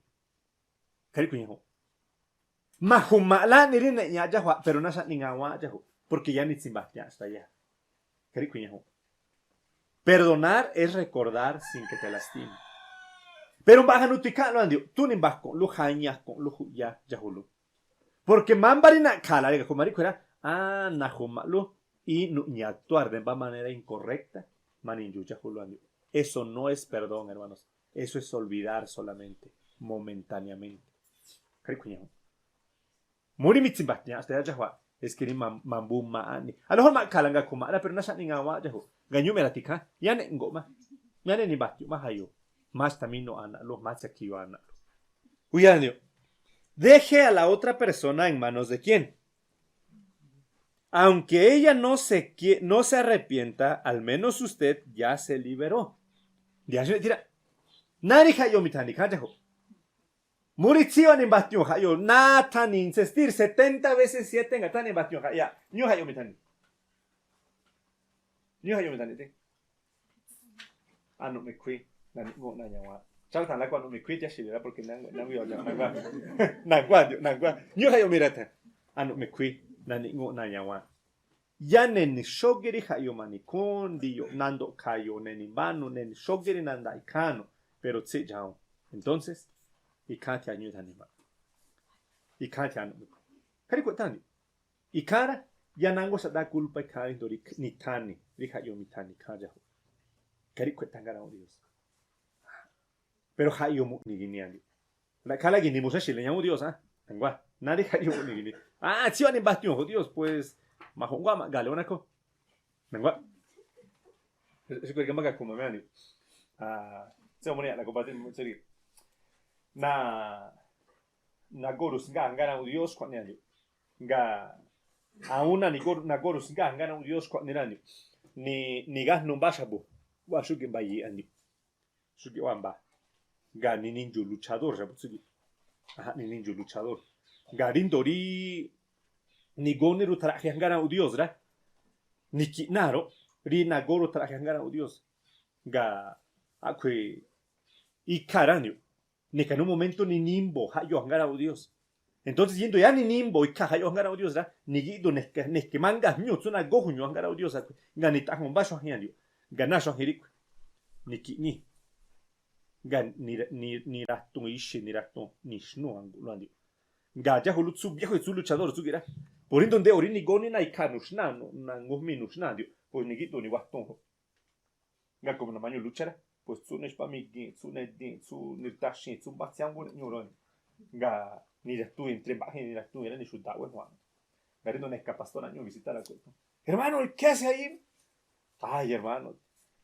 Kari kuña ho. Ma juma la ni ri ne ña jahu, pero na sa ni nga wa jahu. Porque ya ni tsimba ya hasta ya. Kari kuña ho. Perdonar es recordar sin que te lastime. Pero ba janu tika lo andio, tu ni ba ko lu jaña ko lu hu ya jahu lu. Porque mamba ri na kala ri ka kuma ri kuera, ah, na juma lu, y nu ña actuar de ba manera incorrecta, mani yu jahu lu andio. Eso no es perdón, hermanos. Eso es olvidar solamente, momentáneamente. Kari kuña ho. Muri mi tsimba tiña hasta ya jahu. Es que ni ma, ma bu ma ani. A lo mejor ma kala nga kuma la, pero na sa ni nga wa jahu. Nga ñu mera tika. Ya ne ngo ma. Ya ne ni ba tiña ma hayo. Más también no ana lo, más aquí yo ana lo. Uyanio. Deje a la otra persona en manos de quién. Aunque ella no se quie-, no se arrepienta, al menos usted ya se liberó. Dia shine tira. Nari jaño mi ta ni ka jahu. Muri tsi wa ni ba tiña jaño. Na ta ni insistir setenta veces siete nga ta ni ba tiña jaña. Ñu jaño mi ta ni. Ñu jaño mi ta ni te. Anu me kui, na ni ngo na ña wa. Chal tan la kwa anu me kui ya shirira porque na, na, na, na, na, na, na, na, ñu jaño mi ra ta. Anu me kui, na ni ngo na ña wa. Yá neni xógíꞌ rí jaꞌyoo ma̱nikhúún, ndiyoꞌ nandoꞌ kha̱yo̱o̱ neni mbánu, neni xógíꞌ rí nandaꞌ ikháán nu̱ꞌ, pero tsíꞌ dxawuun. Entonces, ikháán thia̱ ñúꞌ ithani jma̱ꞌ. Ikháán thia̱ nu̱ꞌ. Kharí kueꞌthá nu̱ꞌ. Ikháán rá, yá nánguá xaꞌ dá culpa ikháán rí jndo rí nithani, rí jaꞌyoo mithani ikháán dxájuꞌ. Kharí kueꞌthá ngára̱ꞌ Dios. Pero jaꞌyoo mu̱ꞌni̱ gi̱nii a̱ndiu̱. Ra̱ꞌkhá la gi̱nii muxáxi̱ le ñawún Dios, á. Na̱nguá, náá rí jaꞌyoo mu̱ꞌni̱ gi̱nii. Á, tsíwa̱ꞌ ni mbatiu̱n jo̱ Dios, pues, ma̱jo̱ꞌ nguá ma̱ꞌga le wána khó. Na̱nguá. Xí kuerke má gakhu̱ ma̱meꞌ a̱ndiu̱. Á, tsíwa̱ꞌ mu̱ꞌni̱ a̱ꞌla compartir, tsíwa̱ꞌ rí. Na, nagóru̱ sngáa̱ ngára̱ꞌ Dios xkua̱ꞌnii a̱ndiu̱. Nga, aún na nigóru̱, nagóru̱ sngáa̱ ngára̱ꞌ Dios xkua̱ꞌnii rá a̱ndiu̱. Ni, nigájnu mbá xa̱bu̱. Wáa̱ xúgi̱ꞌ mba̱yi̱i̱ꞌ a̱ndiu̱. Xúgi̱ꞌ wámba. Nga ni nindxu̱u̱ luchador xa̱bu̱ tsúgi̱ꞌ. Aja̱, ni nindxu̱u̱ luchador. Nga rí ndo̱ rí nigónirutharaꞌjia̱ ngára̱ꞌ Dios rá. Nikiꞌnáa̱ róꞌ rí nagórutharaꞌjia̱ ngára̱ꞌ Dios. Nga a̱ꞌkhue̱ ikha rá a̱ndiu̱. Nika nu momento ni nimbo̱ jaꞌyoo ngára̱ꞌ Dios. Entonces, yendo yáni nimbo̱ ikha jaꞌyoo ngára̱ꞌ Dios rá, ni gíꞌdu neke, neke mánga jmiúu̱ tsú nagóju̱ñu ngára̱ꞌ Dios a̱ꞌkhue̱. Nga nitanjo̱ mbá xuajen a̱ndiu̱. Nga náà xuajen ríꞌkhue̱. Nikiꞌní. Nga ni, ni, ni ratun ixi̱, ni ratun, ni xnúu̱ a̱ngu̱ꞌ lu a̱ndiu̱. Nga dxájulú tsú biéjue̱ tsú luchador tsúgi̱ꞌ rá. Por rí ndu nde o̱ rí nigóní na ikha nuxnáa̱, nu, nangujmíi̱ nuxnáa̱ a̱ndiu̱. Pues ni gíꞌdu ni watun. Nga komo namañu lucha rá, pues tsú ne xpá migi̱i̱n, tsú ne di̱i̱n, tsú nirtaxi̱i̱n, tsú mbá tsiánguá ne ñu̱u̱ rá. Nga ni ratun entre mbaꞌjín, ni ratun rá, ni xuda̱a̱ꞌ wéjua̱n. Nga rí ndu neka pastor nañuꞌ visitar a̱ꞌkhue̱. Hermano, ¿qué hace ahí? Ay, hermano,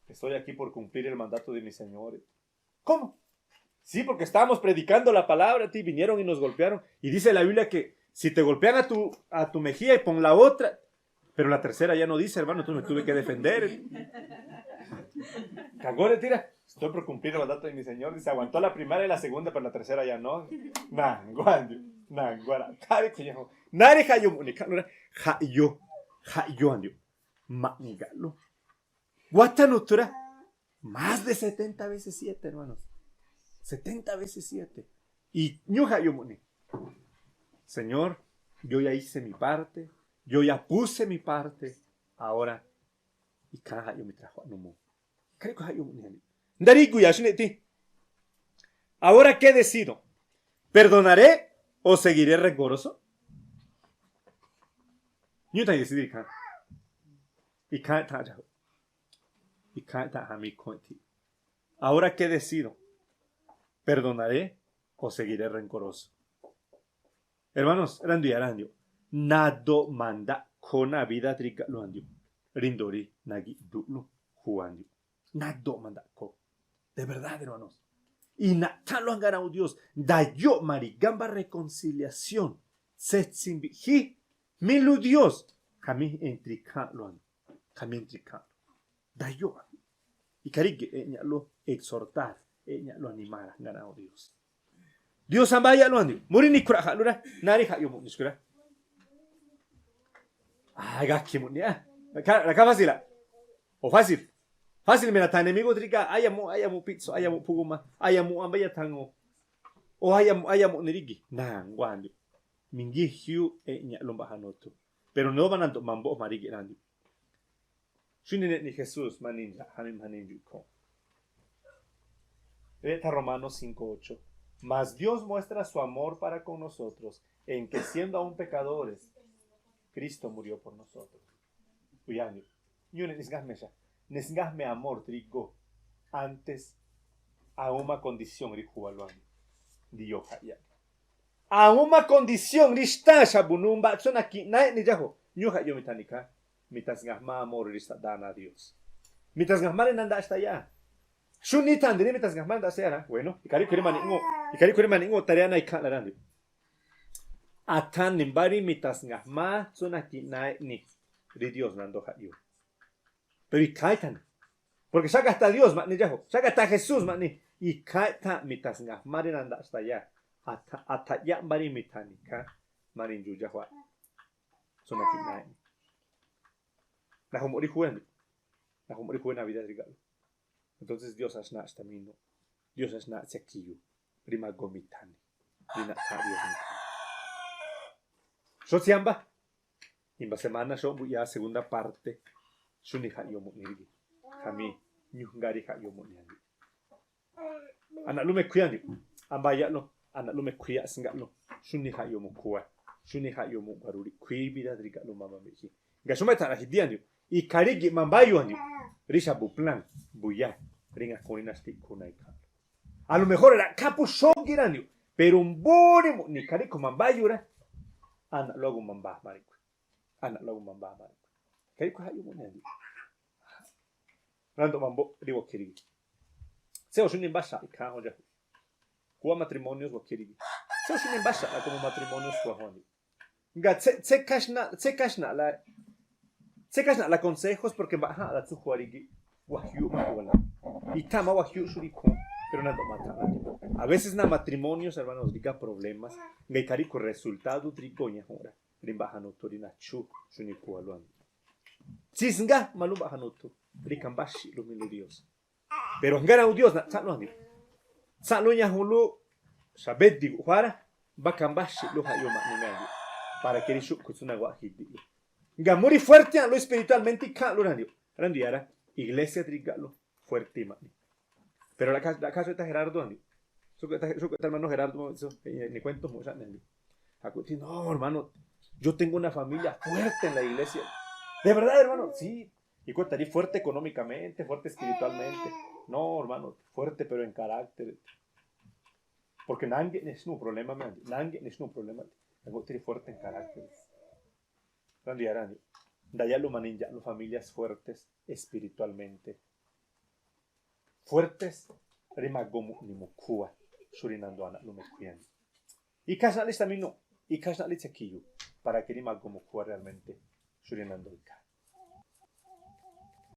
estoy aquí por cumplir el mandato de mi Señor. ¿Cómo? Sí, porque estábamos predicando la palabra, ti, vinieron y nos golpearon. Y dice la Biblia que si te golpean a tu, a tu mejilla y pon la otra, pero la tercera ya no dice, hermano, entonces me tuve que defender. Kagore tira, estoy por cumplir el mandato de mi Señor. Dice, aguantó la primera y la segunda, pero la tercera ya no. Na̱nguá a̱ndiu̱, na̱nguá rá. Kari kuyaho. Nari jaꞌyoo mu̱ꞌni̱ khaꞌnu rá. Jaꞌyoo, jaꞌyoo a̱ndiu̱. Ma̱ꞌni̱ gaꞌlu. Guáthá nutura. Más de setenta veces siete, hermanos. Setenta veces siete. Y ñu jaꞌyoo mu̱ꞌni̱. Señor, yo ya hice mi parte, yo ya puse mi parte, ahora ikháán jaꞌyoo mitrajua̱ꞌ numuu. Kharí ko jaꞌyoo mu̱ꞌni̱ a̱ndiu̱. Ndarígu ya xúneꞌ ti. ¿Ahora qué decido? ¿Perdonaré o seguiré rencoroso? Ñu ta̱ decidir ikháán. Ikháán eꞌtha̱a̱ dxaju̱. Ikháán eꞌtha̱a̱ jamí ikhúún eꞌthi. ¿Ahora qué decido? ¿Perdonaré o seguiré rencoroso? Hermanos, randu ya randio. Nado̱ ma̱ndaꞌkhoo na vida trigaꞌlu a̱ndio. Rindo rí nagi̱ꞌduꞌlu juwandio. Nado̱ ma̱ndaꞌkhoo. De verdad, hermanos. Inaꞌthánlo a̱ngára̱ u Dios. Ndayóꞌ ma̱ri̱gá mbá reconciliación. Tsetsi mbiꞌjí. Mílu Dios. Khamí entre ikháa̱nꞌlo a̱ndio. Khamí entre ikháa̱nꞌlo. Dayóꞌ. Ikha ríge̱ eꞌñaꞌlú exhortar, eꞌñaꞌlú animar a̱ngára̱ u Dios. Dios ambáyaꞌlú a̱ndiu̱. Mu rí nikhuraꞌja̱ꞌlú rá, náá rí jaꞌyoo mu̱ꞌni̱ xkui̱ rá. Ay, gakhi mu̱ꞌni̱ á. Rakhá, rakhá fácil a. O fácil. Fácil me nathane mi gúꞌ tríga, áyamuꞌ, áyamuꞌ pítso, áyamuꞌ phú guma, áyamuꞌ ambá yathan o. O áyamuꞌ, áyamuꞌ nirígi. Na̱nguá a̱ndiu̱. Mingíjiúꞌ eꞌñaꞌlú mbaꞌja nuthu. Pero ndo̱o̱ ba nando̱ꞌ ma̱mboꞌ jma̱ ríge̱ rá a̱ndiu̱. Xúnineꞌni Jesús, ma nindxa̱ꞌ, jamí ma nindxu̱ꞌ ikhúún. Eꞌthá Romanos cinco ocho. Mas Dios muestra su amor para con nosotros en que siendo aún pecadores, Cristo murió por nosotros. Uyáa̱ a̱ndiu̱. Ñúúꞌ ne nisngájme xa. Nisngájme amor trígó. Antes, aún ma condición rí juwa lua̱ndiu̱. Rí yo̱o̱ jaꞌyaꞌ. Aún ma condición rí xtáa̱ xa̱bu̱ numbaꞌ tsú nakiꞌná eꞌni dxáju̱. Ñúúꞌ jaꞌyoo mi̱tha̱ni̱ ikhá. Mi̱ta̱snga̱jmá amor rí staꞌdáá na Dios. Mi̱ta̱snga̱jmá rí nandaꞌ xtayáa̱. Xúní tha̱ndi̱ rí mi̱ta̱snga̱jmá rí nandaꞌ xtayáa̱ rá. Bueno, ikha ríꞌkhui̱ rí ma̱ni̱ꞌŋúu̱ꞌ. Ikha ríꞌkhui̱ rí ma̱ni̱ꞌŋúu̱ꞌ tariá na ikháa̱nꞌla rá a̱ndiu̱. Athani̱ mbá rí mi̱ta̱snga̱jmá tsú nakiꞌná eꞌni rí Dios nandoo jaꞌyoo. Pero ikháán eꞌtha̱. Porque xágatha Dios ma̱ꞌni dxáju̱. Xágatha Jesús ma̱ꞌni. Ikháán eꞌtha̱ mi̱ta̱snga̱jmá rí nandaꞌ xtayáa̱. Atha, athaꞌyáꞌ mbá rí mi̱tha̱ni̱ ikhá. Má rí ndxu̱u̱ dxájua̱. Tsú nakiꞌná eꞌni. Naju̱mu̱ꞌ rí jué a̱ndiu̱. Naju̱mu̱ꞌ rí jué na vida drígaꞌlu. Entonces Dios axnaꞌ xtamínuꞌ. Dios axnaꞌ tsiakhiyu. Rí magoo mi̱tha̱ni̱. Rí naꞌthá Dios mi̱tha̱ni̱. Xótsiámbá. Imba semana xóo mbu'yá segunda parte. Xúni jayoo mu'ni rígi. Jamí ñujgári jayoo mu'ni andi. Ana'lúme khuíandiu, ambáyalo, ana'lúme khuíasngalo. Xúni jayoo mukhúa, xúni jayoo mu'guaruli khuíbida riga'lu mama mbijí. Gaxúma etha'ra jidíandiu, ikharígi' mambáyuandiu. Rí xabuplán buyá, rí ngakhúnri naxtikhúna ikha. A lo mejor ra'khápu xógirandiu, pero mbúri mu'ni kharíku mambáyura. Ana'lúagu mambámari khuí. Ana'lúagu mambámari khuí. Kharíku jayoo mu'ni andi. Rando'ma mbo'ri wakhirigi. Tséoxúni mbáxa'a ikháon ya. Kuwa matrimonios wakhirigi. Tséoxúni mbáxa'a como matrimonios kuwa juani. Nga tse tse kaxna tse kaxna la tse kaxna la consejos porque mba'a la tsu juarigi. Wajiu ma juwa la. Itama wajiu xuri kun. Pero nando'ma ta. A veces na matrimonios, hermanos, diga problemas. Nga ikariku resultado trigoña jura. Rimba janutu rinachu xuni kuwa luan. Tsisnga malumba janutu. Rikamba xi'lu milu Dios. Pero jngara u Dios na tsan'lu jani. Tsan'lu ñajunlu xabedigu juara. Bakamba xi'lu jayuma ni medio. Para que ri xu'ku tsuna wa jidi. Nga muri fuerte an'lu espiritualmente ika'lu rani. Rani yara iglesia driga'lu fuerte mani. Pero la casa, la casa está Gerardo, andi. Su que está, su que está hermano Gerardo, eso, ni cuento mucho, andi. Acuti, no, hermano, yo tengo una familia fuerte en la iglesia. De verdad, hermano, sí. Y cuenta, fuerte económicamente, fuerte espiritualmente. No, hermano, fuerte, pero en carácter. Porque nange ni es un problema, man. Nange ni es un problema. Tengo que fuerte en carácter. Randi arani. Daya lo maninja, no familias fuertes espiritualmente. Fuertes, rima gomu ni mukua, shurinando ana lo me kuyan. Y kashna lista mino, y kashna lista kiyu, para que rima gomu kua realmente, shurinando ika.